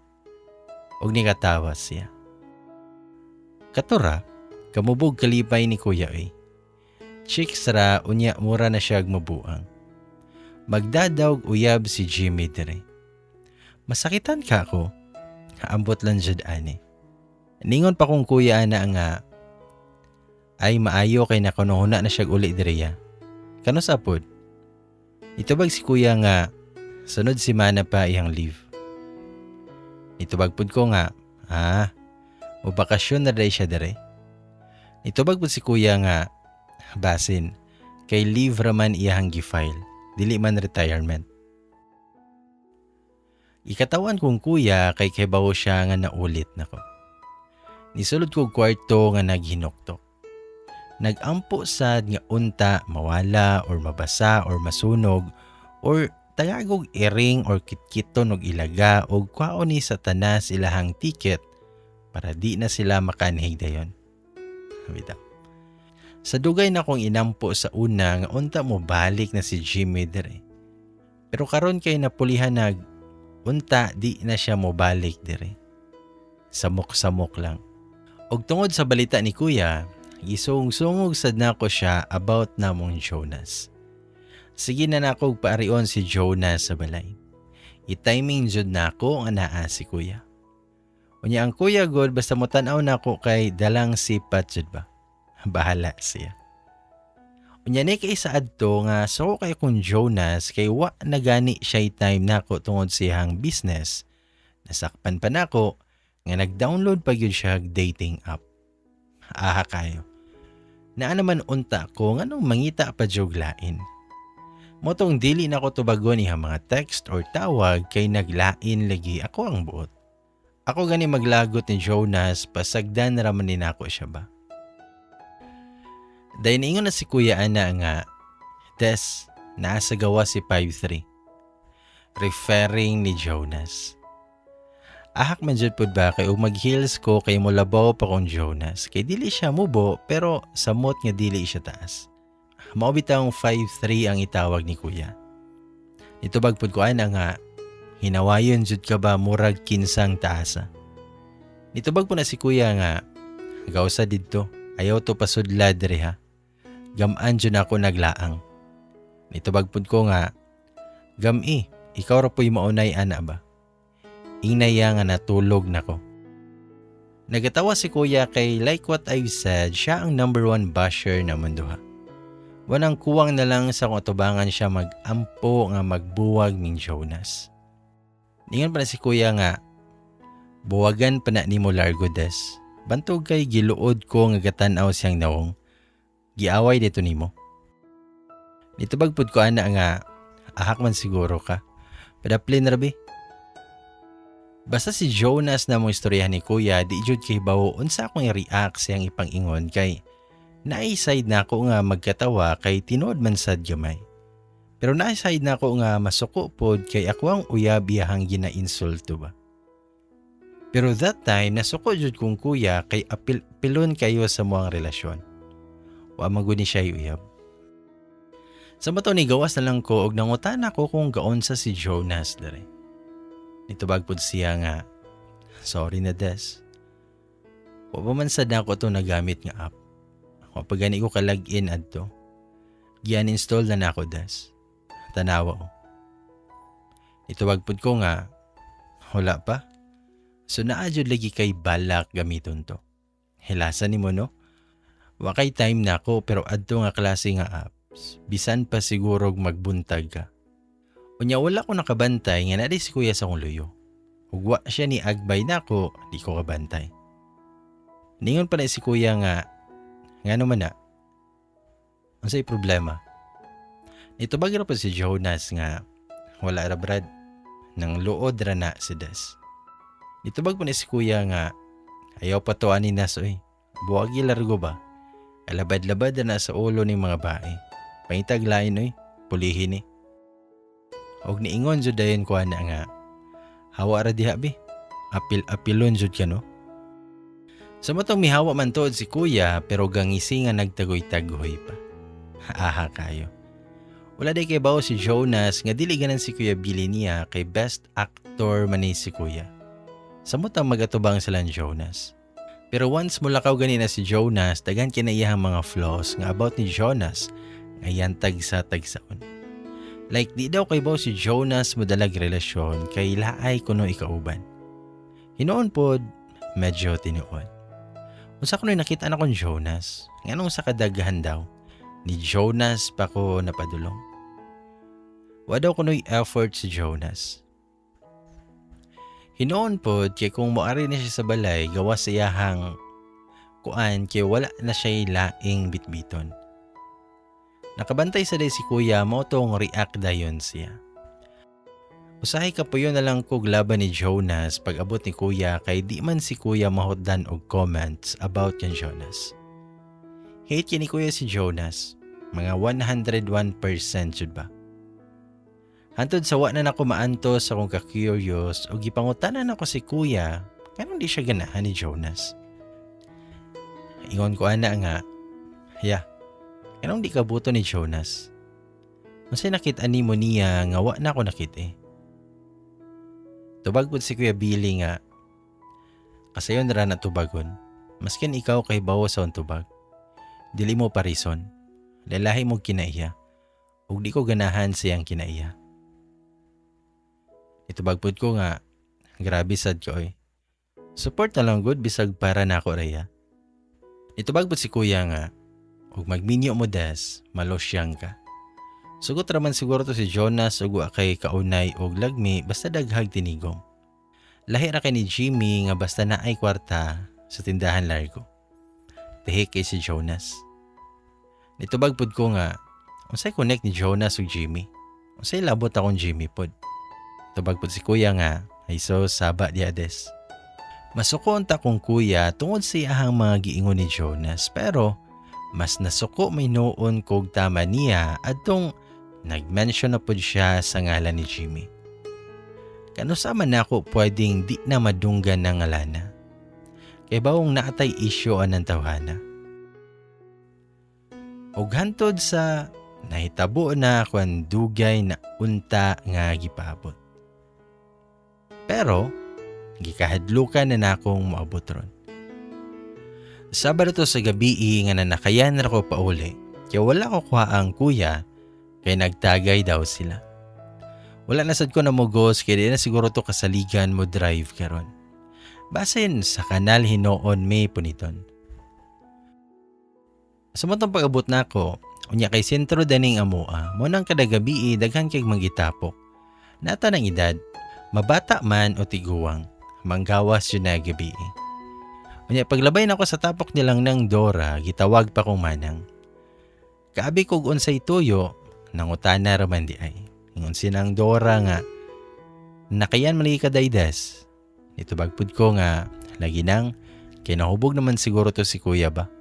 Og ni katawa siya. Katura, kamubog kalipay ni Kuya eh. Chicks ra unya mura na siya mabuang. Magdadawg uyab si Jimmy dire. Masakitan ka ako. Ambot lang jud ani. Ningon pa kong kuya ana nga ay maayo kay nakunuhuna na siya uli direya. Kano sa pod? Itubag si kuya nga sunod semana pa iyang leave. Itubag pud ko nga, o bakasyon na day siya dire. Itubag pud si kuya nga basin kay leave raman iyang gi-file, dili man retirement. Ikatawan kong kuya kay kibaw siya nga naulit nako. Nisulod ko kwarto nga naghinuktok. Nagampo sad nga unta mawala or mabasa or masunog or tagagog iring or kitkiton og ilaga og kwaon ni Satanas ilahang ticket para di na sila makanhig dayon. Bitaw. Sa dugay na kong inampo sa una nga unta mo balik na si Jimmy dire. Pero karon kay napulihan nag Unta di na siya mobalik dire. Samok-samok lang. Og tungod sa balita ni Kuya, gisung-sungog sad nako siya about namong Jonas. Sige na nako og paarion si Jonas sa balay. I-timing jud nako nga naa si Kuya. Unya ang kuya god basta mo tan-aw nako kay dalang sipat jud ba. Bahala siya. Unya ni kay sa adto nga so kay kung Jonas kay wa na gani siya time nako tungod siyang business. Nasakpan pa nako nga nag-download pa gyud siya dating app. Aha kayo. Naa naman unta ko nganong mangita pa jud lain. Motong dili nako tubagon iha mga text or tawag kay naglain lagi ako ang buot. Ako gani maglagot ni Jonas pasagdan ra man ni nako siya ba. Dayon ingon na si Kuya ana nga, "Des, nasa gawa si 5'3." Referring ni Jonas. Ahak man jud pud ba kay og mag-heels ko kay molabaw pa kong Jonas. Kay dili siya mubo pero samot nga dili siya taas. Mao bitawng 5'3 ang itawag ni Kuya. Nitubag pud ko ana nga, "Hinawayon jud ka ba, murag kinsang taasa?" Nitubag po na si Kuya nga, "Gawsa didto, ayaw to pasudla diri ha. Gamaan jud ako naglaang." Nitubag pud ko nga, "Gami, ikaw ra po'y maunay ana ba?" Ingnaya nga natulog nako. Nagatawa si Kuya kay like what I've said, siya ang number one basher na munduha. Wanang kuwang na lang sa kung atubangan siya mag-ampo nga magbuwag ming Jonas. Ningon pa na si Kuya nga, "Buwagan pa na nimo largo, Des. Bantog kay giluod ko nga gatanaw siyang nawong. Giaway dito nimo." Nitubag pud ko ana nga, "Ahak man siguro ka. Padaplin rabi." Basta si Jonas na mong istoryahan ni Kuya, di jud kay bawo unsa akong i-react siyang ipang-ingon kay naay-side na ako nga magkatawa kay tinuod man sad gamay. Pero naay-side na ako nga masuko pod kay ako ang uyab iyahang gina-insulto ba. Pero that time nasuko jud kong kuya kay apil-pilon kayo sa muang relasyon. Wa man gud ni siya uyab. Sa mato ni gawas na lang ko og nangutana ko kung gaon sa si Jonas dere. Nitubag pud siya nga, "Sorry na, Des. Wa pa man sad nako to nagamit nga app. Wa pa gani ko ka-login adto. Gi-uninstall na nako, Des. Tanawa o." Nitubag pud ko nga, "Wala pa. So naa jud lagi kay balak gamiton to. Hilasan nimo, no? Wa kay time nako pero adto nga klase nga apps, bisan pa siguro magbuntag ka." Unya wala ko nakabantay nga naa si Kuya sa akong luyo. Ug wa siya ni agbay nako, di ko kabantay. Ningon pa na si Kuya nga, "Ngano man na? Unsay problema?" Nitubag ra pa si Jonas nga, "Wala ra, Brad. Nang luod ra na si Des." Nitubag pa ni si Kuya nga, "Ayaw pa to ani Nas oy. Buwagi largo ba? Alabad-labad na sa ulo ng mga bae. Pangitag lain oy, pulihin ni." Og niingon jud dayon ko ana nga, "Hawa ra diha bi. Apil-apilon jud ka, no?" Sa matong mihawa man tuod si Kuya pero gangisi nga nagtagoy-tagoy pa. Aha kayo. Wala day kay bawo si Jonas nga dili ganan si Kuya Billy niya kay best actor man ni si Kuya. Samot ang magatubang sila ni Jonas. Pero once mulakaw gani na si Jonas, daghan kay na iyang mga flaws nga about ni Jonas nga yan tagsa tagsaon. Like di daw kay baw si Jonas modalag relasyon kay laay kuno ikauban. Hinuon pod, medyo tinuod. Unsa kuno nakita na kon Jonas? Nganong sa kadaghan daw ni Jonas pa ko napadulong? Wa daw kuno'y effort si Jonas. Hinuon pod kay kung moari na siya sa balay gawas sa iyahang kuan kay wala na siya laing bitbiton. Nakabantay sa day si Kuya mo tong react dayon siya. Usahay kapuyo na lang kog laban ni Jonas pag abot ni Kuya kay di man si Kuya mahutdan og comments about kan Jonas. Hate kini Kuya si Jonas, mga 101% jud ba. Hantod sa wa na nako maantos sa akong ka-curious og gipangutanan nako si Kuya kanong di siya ganahan ni Jonas. Ingon ko ana nga, "Ya, kanong di ka buto ni Jonas? Unsay nakita nimo niya nga wa na ako nakita eh?" Tubag pud si Kuya Billy nga, "Kasayon ra na tubagon. Maskin ikaw kay bawo sa tubag. Dili mo parison. Lalahi mo kinaiya. Ug di ko ganahan siyang kinaiya." Itubag pud ko nga, "Grabe sad ko oy. Support na lang gud bisag para nako raya." Itubag pud si kuya nga, "Ug magminyo mo Des, malosyang ka. Sugot raman siguro to si Jonas ug wa kay kaunay og lagmi basta daghag tinigom. Lahi ra kay ni Jimmy nga basta naay kwarta sa tindahan largo. Tihik kay si Jonas." Nitubag pud ko nga, "Unsay connect ni Jonas ug Jimmy? Unsay labot akong Jimmy pod?" Tubag pud si kuya nga, "Ay so saba di Ades." Masuko unta kong kuya tungod sa iyahang mga giingon ni Jonas, pero mas nasuko may noon kog tama niya adtong nag-mention na pud siya sa ngalan ni Jimmy. Kano sa man nako pwedeng di na madunggan ng ngalana. Kay bawong naatay isyu anang tawhana. Og hantod sa nahitabo na kwan dugay na unta nga gipaabot. Pero gikahadlukan na nakong moabot ron. Sabado to sa gabi nga nanakayan ra ko pauli kaya wala ko kuha ang kuya kay nagtagay daw sila. Wala na sad ko namugos kay di na siguro to kasaligan mo drive karon. Basin sa kanal hinoon may puniton. Sa matong pag-abot nako, unya kay sentro daning amoa, mo nang kada gabi daghan kay manggitapok. Nata ng edad, mabata man o tiguwang, manggawas yun na gabi. Unya paglabay nako sa tapok nilang ng Dora, gitawag pa kong manang. Kaabi kog unsay tuyo, nangutana raman di ay. Ingon sinang Dora nga, "Nakayan man lagi ka Des." Nitubag pud ko nga, "Lagi nang, kay nahubog naman siguro to si kuya ba."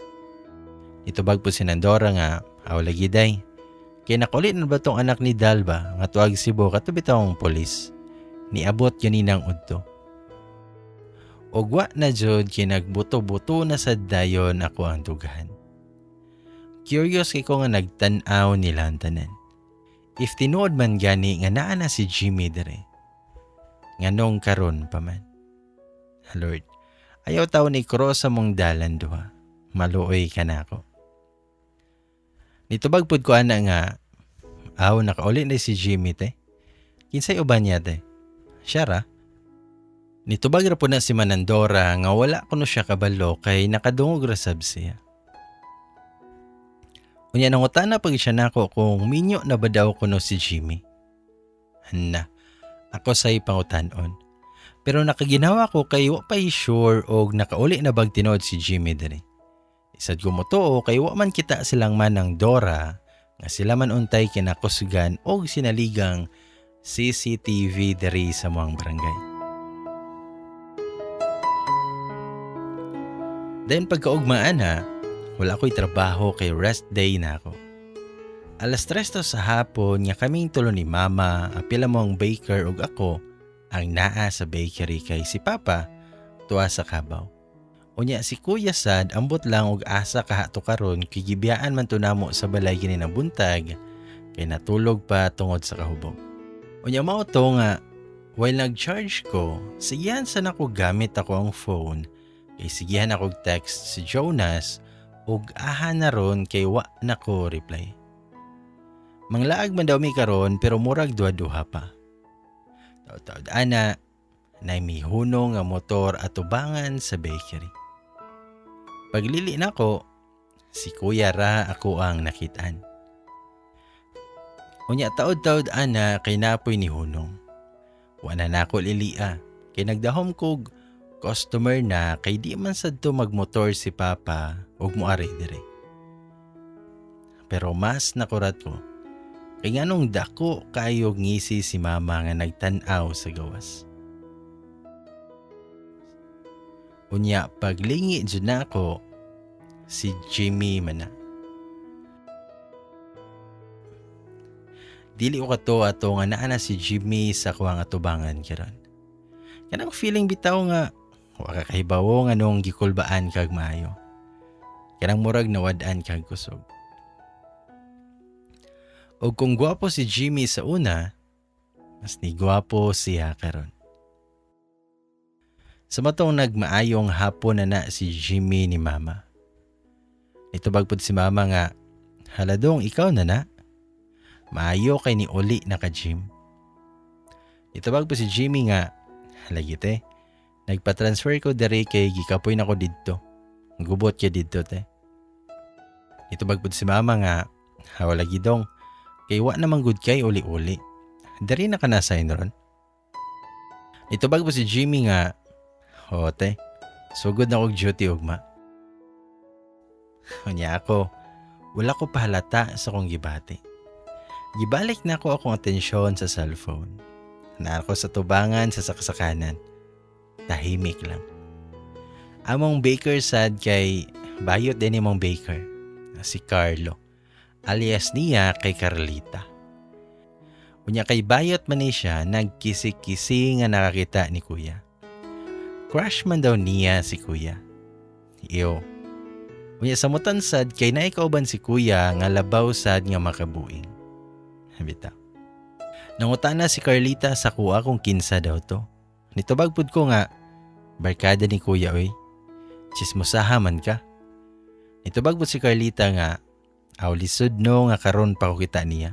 Nitubag pud si Nandora nga, "Aw lagi day. Kay nakulit na ba tong anak ni Dalba nga tuag Cebu kato bitawng polis. Niabot ganinang udto." Ugwa na jud kay nagbuto-buto na sad dayon ako ang dughan. Curious kay ko nga nagtan-aw nila ang tanan. If tinuod man gani nga naa na si Jimmy dire. Nganong karon pa man? Lord, ayaw taw ni cross sa mong dalan duha. Maluoy ka na ako. Nitubag pud ko ana nga, "Aw, nakauli na si Jimmy te. Kinsay uban niya te? Siya ra?" Nitubag ra po na si Manandora nga wala kuno siya kabalo kay nakadungog ra sab siya. Unya nangutana pag siya nako kung minyo na ba daw kuno si Jimmy. Na, ako say pangutanon. Pero nakaginawa ko kay wa pa'y sure og nakauli na bag tinuod si Jimmy diri. Isad ko mo to kay wa man kita silang manang Dora nga sila man untay kinakusgan og sinaligang CCTV diri sa muang barangay. Then pagkaugmaan ha, wala ko'y trabaho kay rest day na ako. 3:00 to sa hapon nga kaming tulo ni mama, apila mo ang baker ug ako ang naa sa bakery kay si papa tuwa sa kabaw. Unya si Kuya sad ambot lang og asa kahato karon kay gibiyaan man to namo sa balay gini ng buntag kay natulog pa tungod sa kahubog. Unya mao to nga while nag-charge ko, sigihan sa nako gamit ako ang phone kay sigihan ako text si Jonas ug aha na ron kay wa nako reply. Manglaag man daw mi karon pero murag duha-duha pa. Taud-taud ana, nay mihunong nga motor atubangan sa bakery. Paglili nako, si Kuya ra ako ang nakitaan. Unya taod-taod ana kay napoy ni hunong. Wa na nako lilia kay nagdahom kog customer na kay di man sadto magmotor si Papa ug moari dire. Pero mas nakurat ko kay nganong dako kaayog ngisi si Mama nga nagtan-aw sa gawas. Unya paglingi jud nako, si Jimmy man na. Dili ko kato ato nga naa na si Jimmy sa kuwang atubangan karon. Kanang feeling bitaw nga wa ka kahibawo nga nung gikulbaan kag maayo. Kanang murag nawad-an kag kusog. Og kung gwapo si Jimmy sa una, mas ni gwapo siya karon. Sa matong nagmaayong hapon na na si Jimmy ni Mama. Nitubag pod si Mama nga, "Haladong, ikaw na na. Maayo kay ni uli na ka, Jim." Nitubag po si Jimmy nga, "Lagi te, nagpa-transfer ko diri kay gikapoy na ko didto. Gubot kay didto, te." Nitubag pod si Mama nga, "Hawa lagi dong, kay wa naman gud kay uli-uli. Diri na ka na ron." Nitubag po si Jimmy nga, "Oo te, sugod na kog duty ugma." Unya ako, wala ko pahalata sa kong gibati. Gibalik na ko akong atensyon sa cellphone. Na ako sa tubangan sa saksakanan. Tahimik lang. Among baker sad kay bayot din imong baker, si Carlo. Alias niya kay Carlita. Unya kay bayot man ni siya, nagkisi-kisi nga nakakita ni Kuya. Crush man daw niya si Kuya. Iyo. Unya sa mutan sad kay naikauban si Kuya nga labaw sad nga makabuing. Bitaw. Nangutana si Carlita sa kuha kung kinsa daw to. Nitubag pud ko nga, "Barkada ni Kuya oy. Chismosaha man ka." Nitubag pud si Carlita nga, "Aw, lisod no nga karon pa ko kita niya.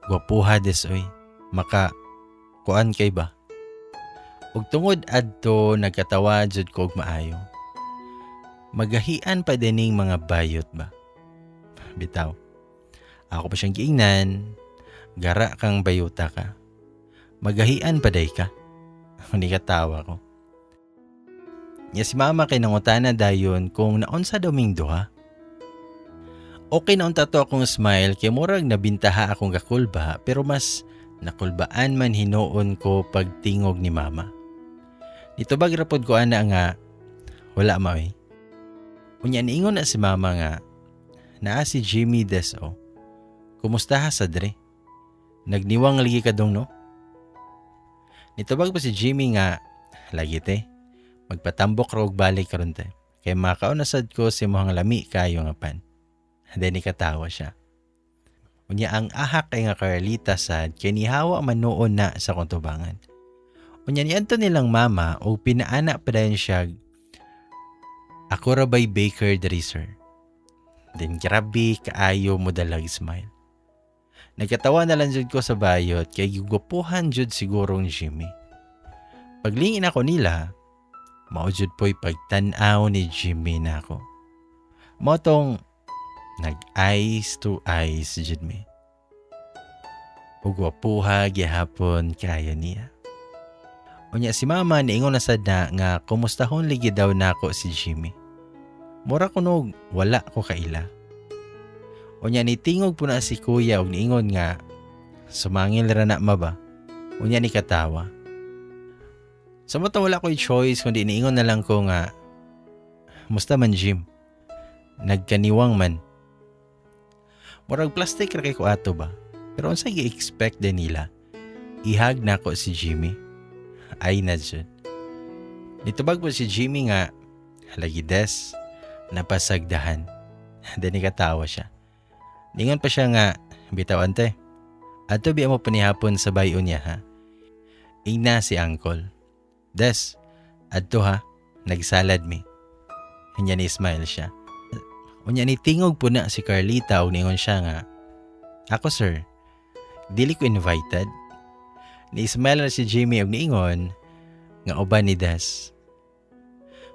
Gwapuha des oy. Maka kuan kay ba?" Ug tungod adto nagkatawa jud ko og maayo. Magahian pa dining mga bayot ba? Bitaw. Ako pa siyang giingnan, "Gara kang bayuta ka. Magahian pa day ka." Hindi katawa ko. Nya si Mama kay nangutana dayon kung naunsa daw ming duha. Okay na unta to akong smile kay murag nabintaha akong gakulba, pero mas nakulbaan man hinuon ko pagtingog ni Mama. Nitubag ra pod ko ana nga, "Wala, ma oy." Unya niingon na si Mama nga, "Naa si Jimmy des o. Kumusta ha sa dre? Nagniwang lagi ka dong no?" Nitubag pa si Jimmy nga, "Lagi te, magpatambok ra og balik karon te. Kay makaon na sad ko sa imong lami kayo nga pan." Then katawa siya. Unya ang ahak kay nga Carlita sad kay nihawa man noon na sa akong tubangan. Unya niadto nilang mama og pinaana pa dayon siya, "Ako ra bay baker diri, sir?" Then grabe kaayo mo dalag smile. Nagkatawa na lang jud ko sa bayot kay gigwapuhan jud sigurong Jimmy. Paglingin ako nila, mao jud po'y pagtan-aw ni Jimmy nako. Mao tong nag eyes to eyes jud mi. Ug gwapuha gihapon kaayo niya. Unya si Mama niingon na sad na nga kumustahon ligi daw nako si Jimmy. Mura kunog wala ko kaila. Unya nitingog po na si Kuya og niingon nga, "Sumangil ra na, ma ba?" Unya ni katawa. Sa mata wala ko'y choice kundi niingon na lang ko nga, "Musta man, Jim? Nagkaniwang man." Murag plastic ra kay ko ato ba? Pero unsay gi-expect din nila? I-hug nako si Jimmy? Ay na jud. Nitubag po si Jimmy nga, "Lagi des, napasagdahan." Then katawa siya. Ningon pa siya nga, "Bitaw ante, adto biya mo panihapon sa bayo niya ha. Ingna si Uncle. Des, adto ha, nagsalad mi." Unya ni smile siya. Unya ni tingog po na si Carlita ug ningon siya nga, "Ako sir, dili ko invited?" Ni smile na si Jimmy ug niingon nga uban ni Des.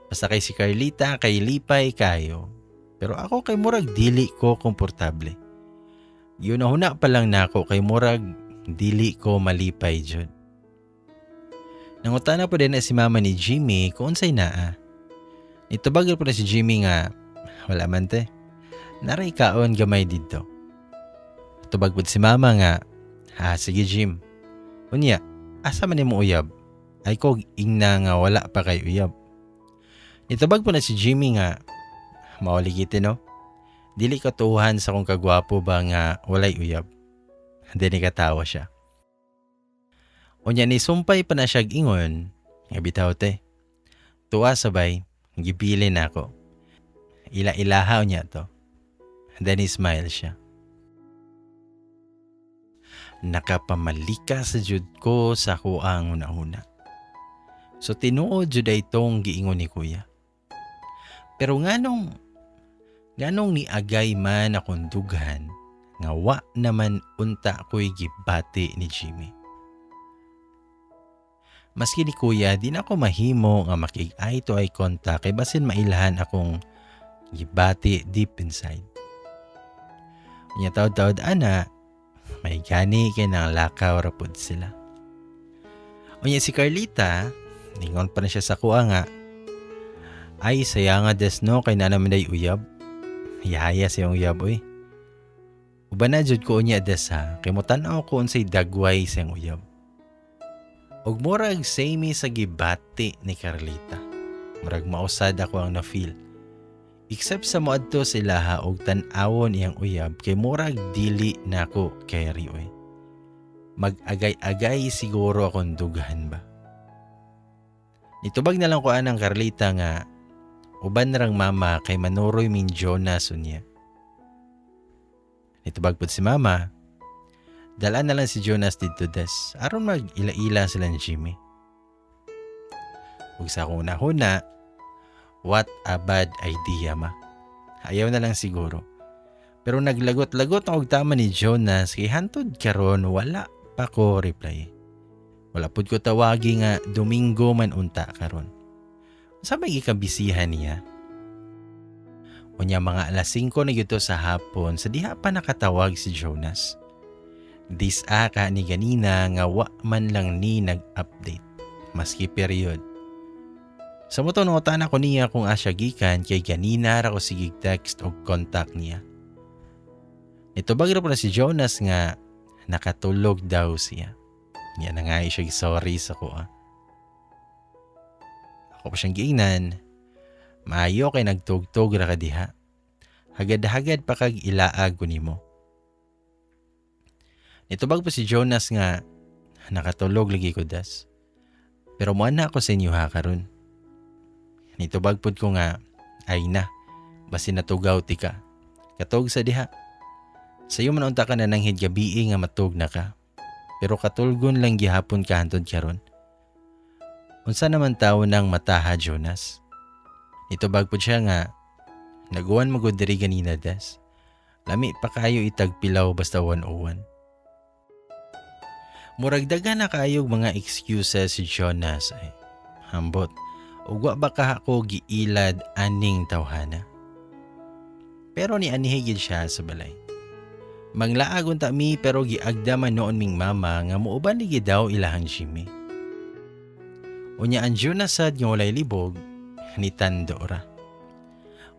Basta kay si Carlita kay lipay kayo. Pero ako kay murag dili ko komportable. Yun na pa lang nako kay murag dili ko malipay jud. Nangutana po din na si mama ni Jimmy kung unsay naa. Nitubag po na si Jimmy nga, "Wala man te. Naray kaon gamay didto." Tubag po si mama nga, "Ha, sige Jim. Unya, asa man nimo uyab? Ay ko ingna nga wala pa kay uyab." Nitubag po na si Jimmy nga, "Mauligiti no? Dili ka tuhan sa kong kagwapo ba nga walay uyab." Then katawa siya. Unya ni sumpay pa na siya ingon, nga, "Bitaw te. Tuwa sabay, gibili na ako. Ila-ilahaw niya to." Then he smile siya. Nakapamalika sa jud ko sa kuang una-una. So tinuod jud ay tong giingon ni kuya. Pero nganong niagay man akong dughan nga wa naman unta ko'y gibati ni Jimmy? Maski ni kuya, di na ako mahimo nga makig eye to eye contact kay basin mailhan akong gibati deep inside. Unya taod-taod ana, may gani kay nang lakaw ra pud sila. Unya si Carlita, ningon pa na siya sa kuha nga, "Ay, saya nga des no, kay na naman day uyab." Yaya sa iyong uyab oy. "Uban na jud ko unya des ha, kay motan-aw ko unsay dagway sa iyong uyab." Ug murag same sa gibati ni Carlita. Murag mausad ako ang na-feel. Except sa moadto sila ha og tan-awon iyang uyab kay murag dili nako carry oy. Mag-agay-agay siguro akong dughan ba. Nitubag na lang ko anang Carlita nga uban rang mama kay manuroy min Jonas unya. Nitubag pud si mama, "Dala na lang si Jonas didto des aron mag ila-ila sila ni Jimmy." Ug sa akong hunahuna, "What a bad idea, ma. Ayaw na lang siguro." Pero naglagot-lagot ang tama ni Jonas kay hantod karon wala pa ko reply. Wala pud ko tawagi nga Domingo man unta karon. Unsa may gikabisihan niya? Unya mga alas 5 na gyud sa hapon sa diha pa nakatawag si Jonas. Dis-a ka ni ganina nga wa man lang ni nag-update. Maski period. Sa moto nangutana ko niya kung asya gikan kay ganina ra ko sige text og contact niya. Nitubag ra po na si Jonas nga nakatulog daw siya. Niya na nga siya sorry sa kuha. Ako pa siyang giingnan, "Maayo kay nagtugtog ra ka diha. Hagad-hagad pa kag ilaag ko nimo." Nitubag po si Jonas nga nakatulog lagi ko das. Pero mo na ako sa inyo ha karon. Nitubag pod ko nga, "Ay na, basin natugaw ti ka. Katog sa diha. Sayo man unta ka na nanghid gabii nga matug na ka. Pero katulgon lang gihapon ka hantod karon. Unsa naman tao nang mataha, Jonas?" Nitubag pod siya nga, "Naguwan magud diri ganina des. Lami pa kayo itagpilaw basta 101." Murag daghan na kaayog mga excuses si Jonas ay. Hambot, ugwa ba ka ako giilad aning tawhana? Pero ni anihigid siya sa balay. Manglaag unta mi pero giagda man noon ming mama nga muuban ligi daw ilahang Jimmy. Unya ang Jonas sad nga walay libog, ni tando ra.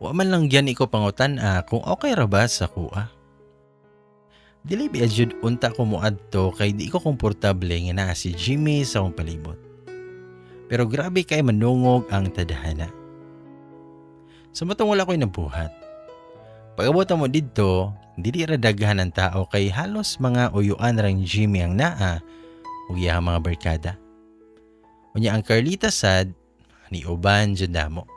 Wa man lang gyan iko pangutan-a kung okay ra ba sa kuha. Dili bi jud unta ko moadto kay di ko komportable nga naa si Jimmy sa akong palibot. Pero grabe kay manungog ang tadhana. Sa matong wala ko'y nabuhat. Pag-abot mo didto, dili ra daghan ang tao kay halos mga uyuan rang Jimmy ang naa ug iyang mga barkada. Unya ang Carlita sad ni uban jud namo.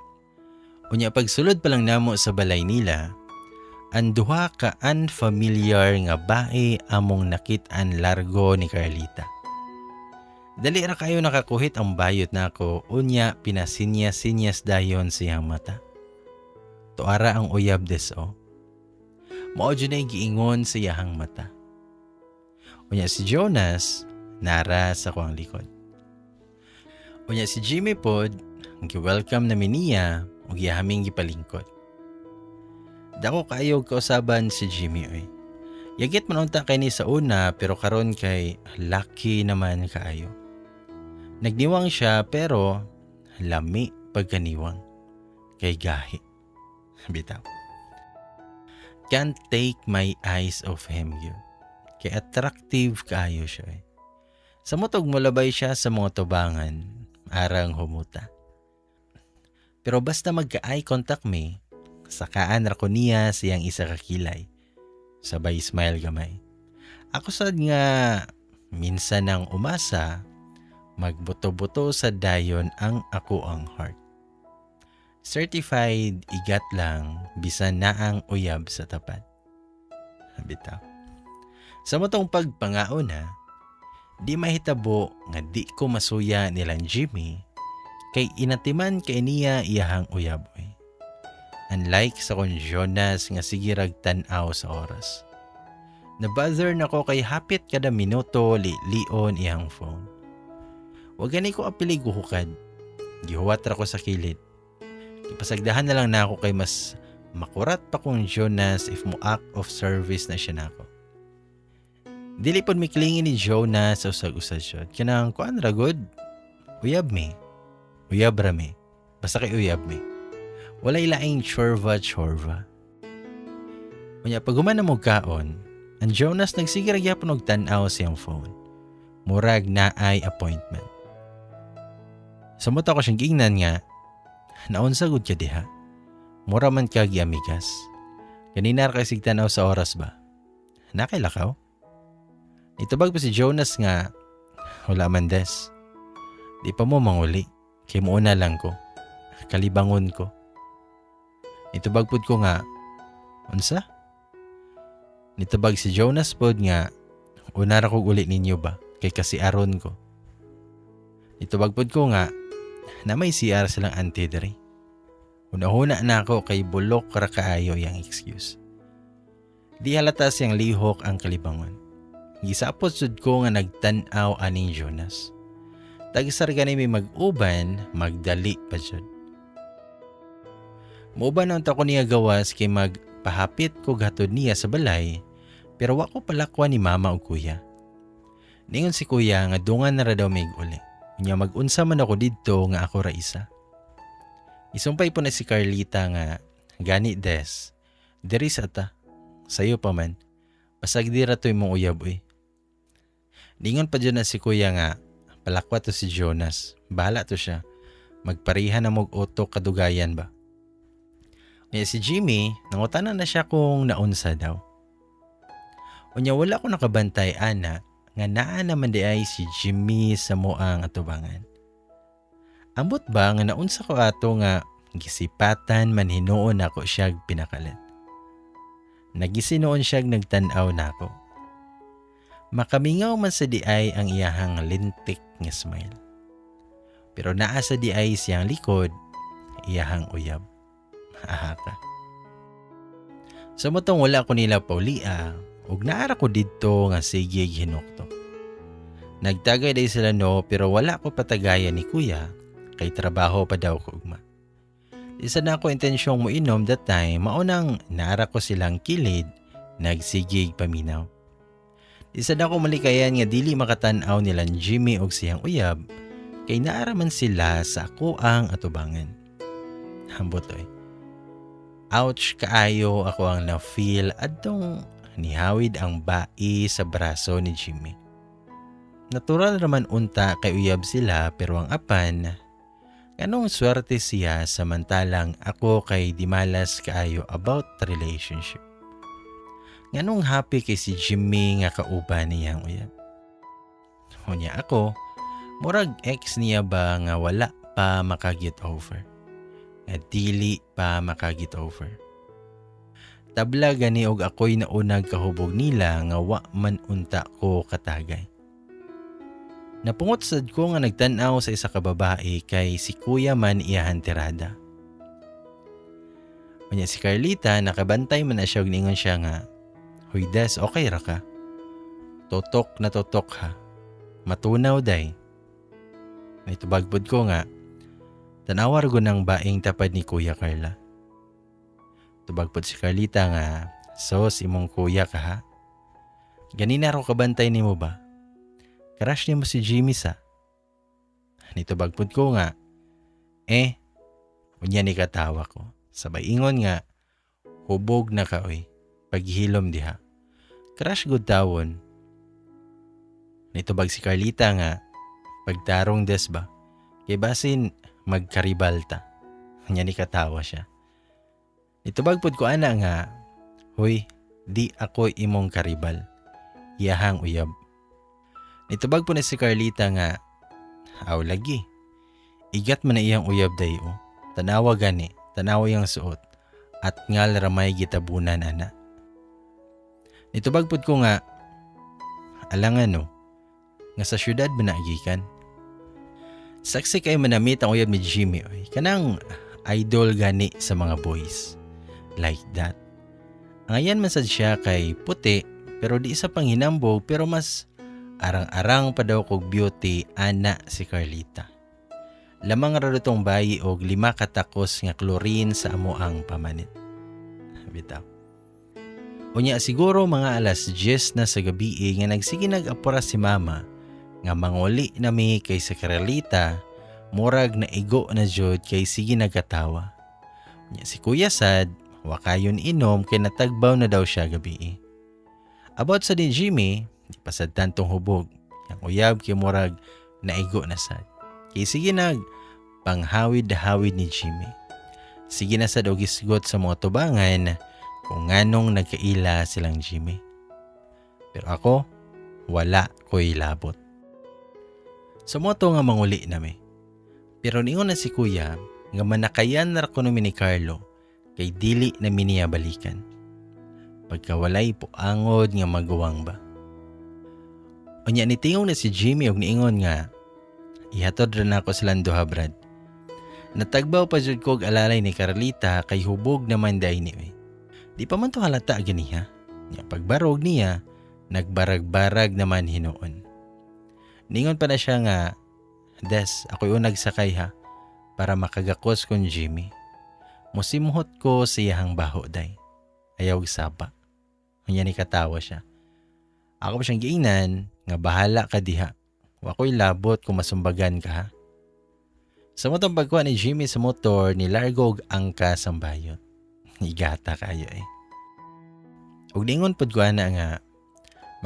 Unya pagsulod pa lang namo sa balay nila, ang duha ka unfamiliar nga bae among nakit-an largo ni Carlita. Dali ra kayo nakakuhit ang bayot nako, unya pinasinyas-sinyas dayon siyang mata. "Tuara ang uyab des o. Mao jud na giingon sa iyahang mata." Unya si Jonas nara sa kuang likod. Unya si Jimmy pod, gi-welcome namin niya ug iyahaming gipalingkod. Dako kayo kausaban si Jimmy oy. Yagit man unta kay ni sa una pero karon kay lucky naman kaayo. Nagniwang siya pero lami pagkaniwang kay gahi. Bitaw. Can't take my eyes off him yun. Kay attractive kaayo siya eh. Sa motog mulabay siya sa mga tubangan, arang humuta. Pero basta magka-eye contact me, sakaan ra ko niya siyang isa ka kilay. Sabay smile gamay. Ako sad nga minsan nang umasa, magbuto-buto sa dayon ang ako ang heart. Certified igat lang bisan na ang uyab sa tapat. Bitaw. Sa motong pagpangaon ha, di mahitabo nga di ko masuya nilang Jimmy. Kay inatiman kay niya iyahang uyab oy. Unlike sa kon Jonas nga sige rag tan-aw sa oras. Nabother nako kay hapit kada minuto li-lion iyang phone. Wa gani ko apilig hukad. Gihuwat ra ko sa kilid. Ipasagdahan na lang nako kay mas makurat pa kong Jonas if mo act of service na siya nako. Dili pod mi clingy ni Jonas sa usag-usad siya. Kanang kuan ra gud. Uyab mi. Uyab ra mi. Basta kay uyab mi. Walay laing chorva chorva. Unya pag human na mo kaon, ang Jonas nagsige ra gyapon og tan-aw sa iyang phone. Murag naay appointment. Samot ako siyang giingnan nga, naunsa gud ka diha. Mura man ka giamigas. Ganina ra kay sig tan-aw sa oras ba? Nakailakaw? Nitubag pa si Jonas nga, wala man des. Di pa mo manguli, kay muuna lang ko. Kalibangon ko. Nitubag pud ko nga, unsa? Nitubag si Jonas pod nga, una ra kog uli ninyo ba, kay kasi aron ko. Nitubag pod ko nga, na may CR silang auntie diri. Una-huna na ako kay bulok ra kaayo yang excuse. Di halata siyang lihok ang kalibangon. Gisapot sud ko nga nagtan-aw aning Jonas. Tagsar gani may mag-uban, magdali pa jud. Muuban na unta ko niya gawas kay magpahapit ko gatod niya sa balay, pero wa ko palakwa ni mama o kuya. Ningon si kuya nga dungan na ra daw mig uli. Unya mag-unsa man ako didto nga ako ra isa. Isumpay po na si Carlita nga gani des, diri sa ta, sayo pa man, pasag di ra to imong uyab uy. Ningon pa dyan na si kuya nga palakwa to si Jonas, bahala to siya, magpariha na mog auto kadugayan ba. Unya si Jimmy, nangutana na siya kung naunsa daw. Unya wala ko nakabantay ana nga naa naman di ay si Jimmy sa moang atubangan. Ambot ba nga naunsa ko ato nga gisipatan man hinuon ako siyag pinakalat. Nagisinoon siyag nagtan-aw nako. Makamingaw man sa di ay ang iyahang lintik nga smile. Pero naa sa di ay siyang likod, iyahang uyab. Aha ka. Sa motong wala ko nila paulia, ug naara ko didto nga sige hinukto. Nagtagay day sila no pero wala ko patagayan ni kuya kay trabaho pa daw ko ugma. Isa na ako intensyong mo inom that time, maunang naara ko silang kilid, nagsigig paminaw. Isa na ako malikayan nga dili makatan-aw nilang Jimmy og siyang uyab, kay naara man sila sa ako ang atubangan. Hambot oy. Ouch kaayo ako ang na-feel adtong nihawid ang bai sa braso ni Jimmy. Natural raman unta kay uyab sila pero ang apan, anong swerte siya samantalang ako kay dimalas kaayo about relationship. Nganong happy kay si Jimmy nga kauban niyang uyab. Unya ako, murag ex niya ba nga wala pa makaget over. Nga dili pa makaget over. Tabla gani og ako'y naunag kahubog nila nga wa man unta ko katagay. Napungot sad ko nga nagtan-aw sa isa ka babae kay si kuya man iyahan tirada. Unya si Carlita nakabantay man na siya og ningon siya nga, "Hoy Des, okay ra ka? Totok na totok ha. Matunaw day." May tubag ko nga, "Tanawar ko ng baing tapad ni Kuya Carla." Tubag pod si Carlita nga, "Sos imong kuya ka ha. Ganina raw kabantay nimo ba? Crush nimo si Jimmy sa." Nitubag pod ko nga, "Eh, unya ni katawa ko. Sabay ingon nga, "Hubog na ka oy, paghilom diha. Crush good tawon." Nitubag si Carlita nga, "Pagtarong des ba? Kay basin magkaribal ta." Nya ni katawa siya. Nitubag pod ko ana nga, "Hoy, di ako imong karibal. Iyahang uyab." Nitubag po na si Carlita nga, "Aw lagi. Igat man na iyang uyab dayo. Tanawa gani, tanawa iyang suot. At ngal ramay gitabunan ana." Nitubag pod ko nga, "Alangan no, nga sa syudad ba naagikan?" Saksi kay manamit ang uyab ni Jimmy oy. Kanang idol gani sa mga boys. Like that. Ang ayan man sad siya kay puti pero di sa panghinambog, pero mas arang-arang pa daw kog beauty ana si Carlita. Lamang ra tong bayi og 5 katakos nga chlorine sa amo ang pamanit. Bitaw. Unya siguro mga alas 10 na sa gabi nga nagsige nag-apura si mama nga manguli nami kay sa Carlita, murag naigo na jud kay sige nagkatawa. Unya si Kuya sad wakayon inom kay natagbaw na daw siya gabi. About sa din Jimmy, di pa sad tantong hubog. Ang uyab kay murag naigo na sad. Kay sige nag panghawid-hawid ni Jimmy. Sige na sad og isgot sa mga tubangan kung nganong nagkaila silang Jimmy. Pero ako, wala ko'y labot. Sa moto nga manguli nami. Pero ningon na si Kuya nga manakayan na ra kuno mi ni Carlo kay dili na mi niya balikan. Pagkawalay puangod nga maguwang ba. Unya nitingog na si Jimmy og niingon nga ihatod ra nako silang duha, Brad. Natagbaw pa jud kog alalay ni Carlita kay hubog naman day ni. Di pa man to halata ganiha. Nya pagbarog niya, nagbarag-barag naman hinuon. Ningon pa na siya nga, "Des, ako'y unag sakay ha, para makagakos kon Jimmy. Musimhot ko sa iyahang baho day. Ayaw sapa." Unya ni katawa siya. Ako pa siyang giingnan nga bahala ka diha. Wako'y labot kung masumbagan ka ha. Sa motong pagkuha ni Jimmy sa motor, ni largo og angka sang bayot. Igata kayo eh. Ug ningon pod ko ana nga,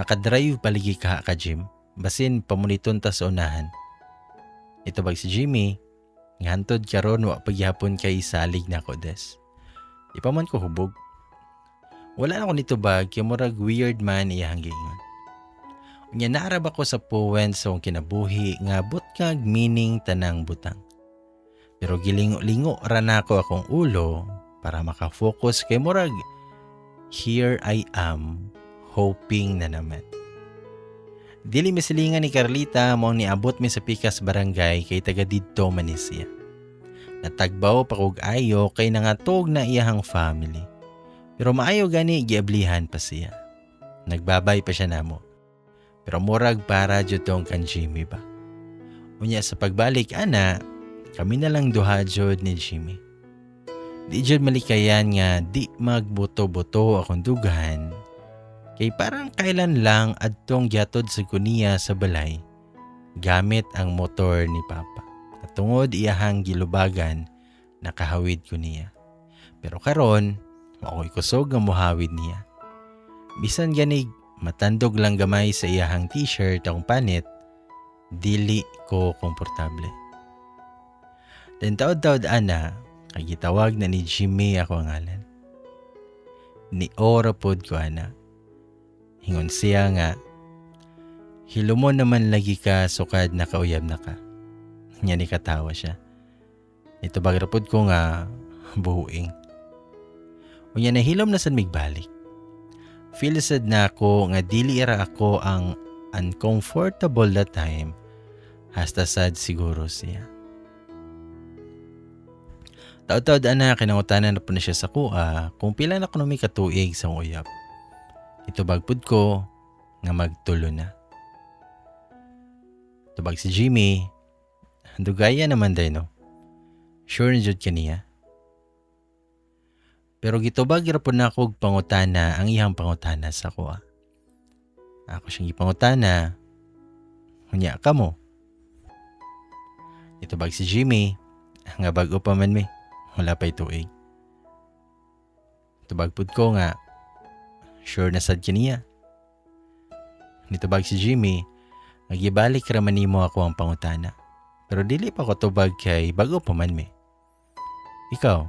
"Makadrive paligi ka ka Jim, basin pamuniton ta sa unahan." Itubag si Jimmy, nga hantod karon wa pagyapon kay salig na ko, Des. Di pa man ko hubog. Wala na ko nitubag kay murag weird man iyahang giingon. Unya naarab ako sa point sa akong kinabuhi nga butkag meaning tanang butang. Pero gilingo-lingo ra nako akong ulo para makafocus kay murag here I am hoping na naman. Dili misilingan ni Carlita mo niabot mi sa pikas barangay kay taga didto man ni siya. Natagbaw pa kog ayo kay nangatog na iyahang family. Pero maayo gani giablihan pa siya. Nagbabay pa siya namo. Pero murag para jud tong kan Jimmy ba. Unya sa pagbalik ana, kami na lang duha jud ni Jimmy. Di jud malikayan nga di magbuto-buto akong dughan. Kay parang kailan lang adtong gihatod sa kuniya sa balay gamit ang motor ni Papa. At tungod iyahang gilubagan, nakahawid ko niya. Pero karon, ako'y kusog nga muhawid niya. Bisan ganig matandog lang gamay sa iyahang t-shirt akong panit, dili ko komportable. Then taod-taod ana, kay gitawag na ni Jimmy ako ang ngalan. Ni ora pod ko ana. Hingon siya nga, "Hilumon naman lagi ka sukad nakauyab na ka." Nya ni katawa siya. Nitubag ra pod ko nga, "Buing." Unya nahilom na sad migbalik. Feel sad na ako nga dili ra ako ang uncomfortable that time, hasta sad siguro siya. Taod-taod ana, kinangutanan na po na siya sa kuha kung pila na kuno mi katuig sa uyab. Itubag pud ko nga magtulo na. Tubag si Jimmy, "Dugaya naman day no. Sure na jud kaniya." Pero gitubag ra pud nako og pangutana ang iyang pangutana sa kuha. Ako siyang gipangutana, "Unya kamo?" Itubag si Jimmy nga bag-o pa man mi, wala pa'y tuig. Tubag pud ko nga, "Sure na sad kaniya." Nitubag si Jimmy nga gibalik ra man nimo ako ang pangutana. Pero dili pa ko tubag kay bago pa man mi. Ikaw,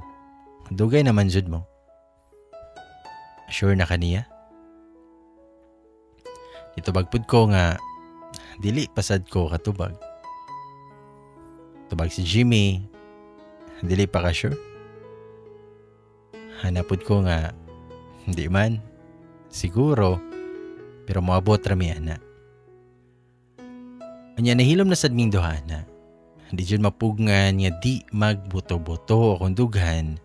dugay naman jud mo. Sure na kaniya? Nitubag pud ko nga dili pasad ko katubag. Tubag si Jimmy, "Dili pa ka sure?" Hanapod ko nga, "Hindi man, siguro, pero moabot ra mi ana." Unya nahilom na sad ming duha na. Di jud mapugngan nga di magbuto-buto akong dughan.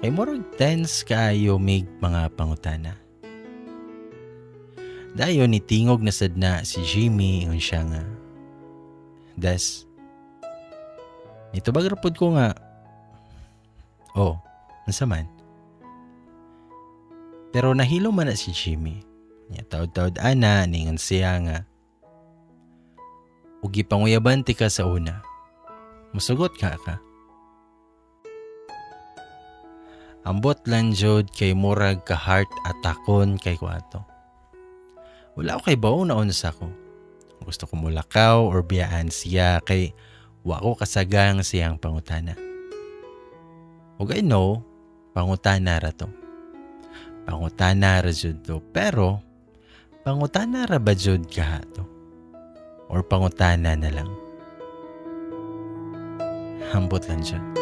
Kay murag tense kaayo mig mga pangutana. Dayon nitingog na sad na si Jimmy, ingon siya nga, "Des." Nitubag ra pod ko nga, "Oh, unsa man?" Pero nahilo man na si Jimmy. Nya taod-taod ana, ningon siya nga, "Ug gipanguyaban tika sa una. Musugot ka ka?" Ambot lang jud kay murag ka heart attackon kay ko ato. Wala ko kay bawo na unsa ko. Gusto ko mulakaw or biyaan siya kay wa ko kasagang siyang pangutana. Ug I know, pangutana ra to. Pangutana ra jud to. Pero, pangutana ra ba jud ka to? Or pangutana na lang? Ambot lang jud.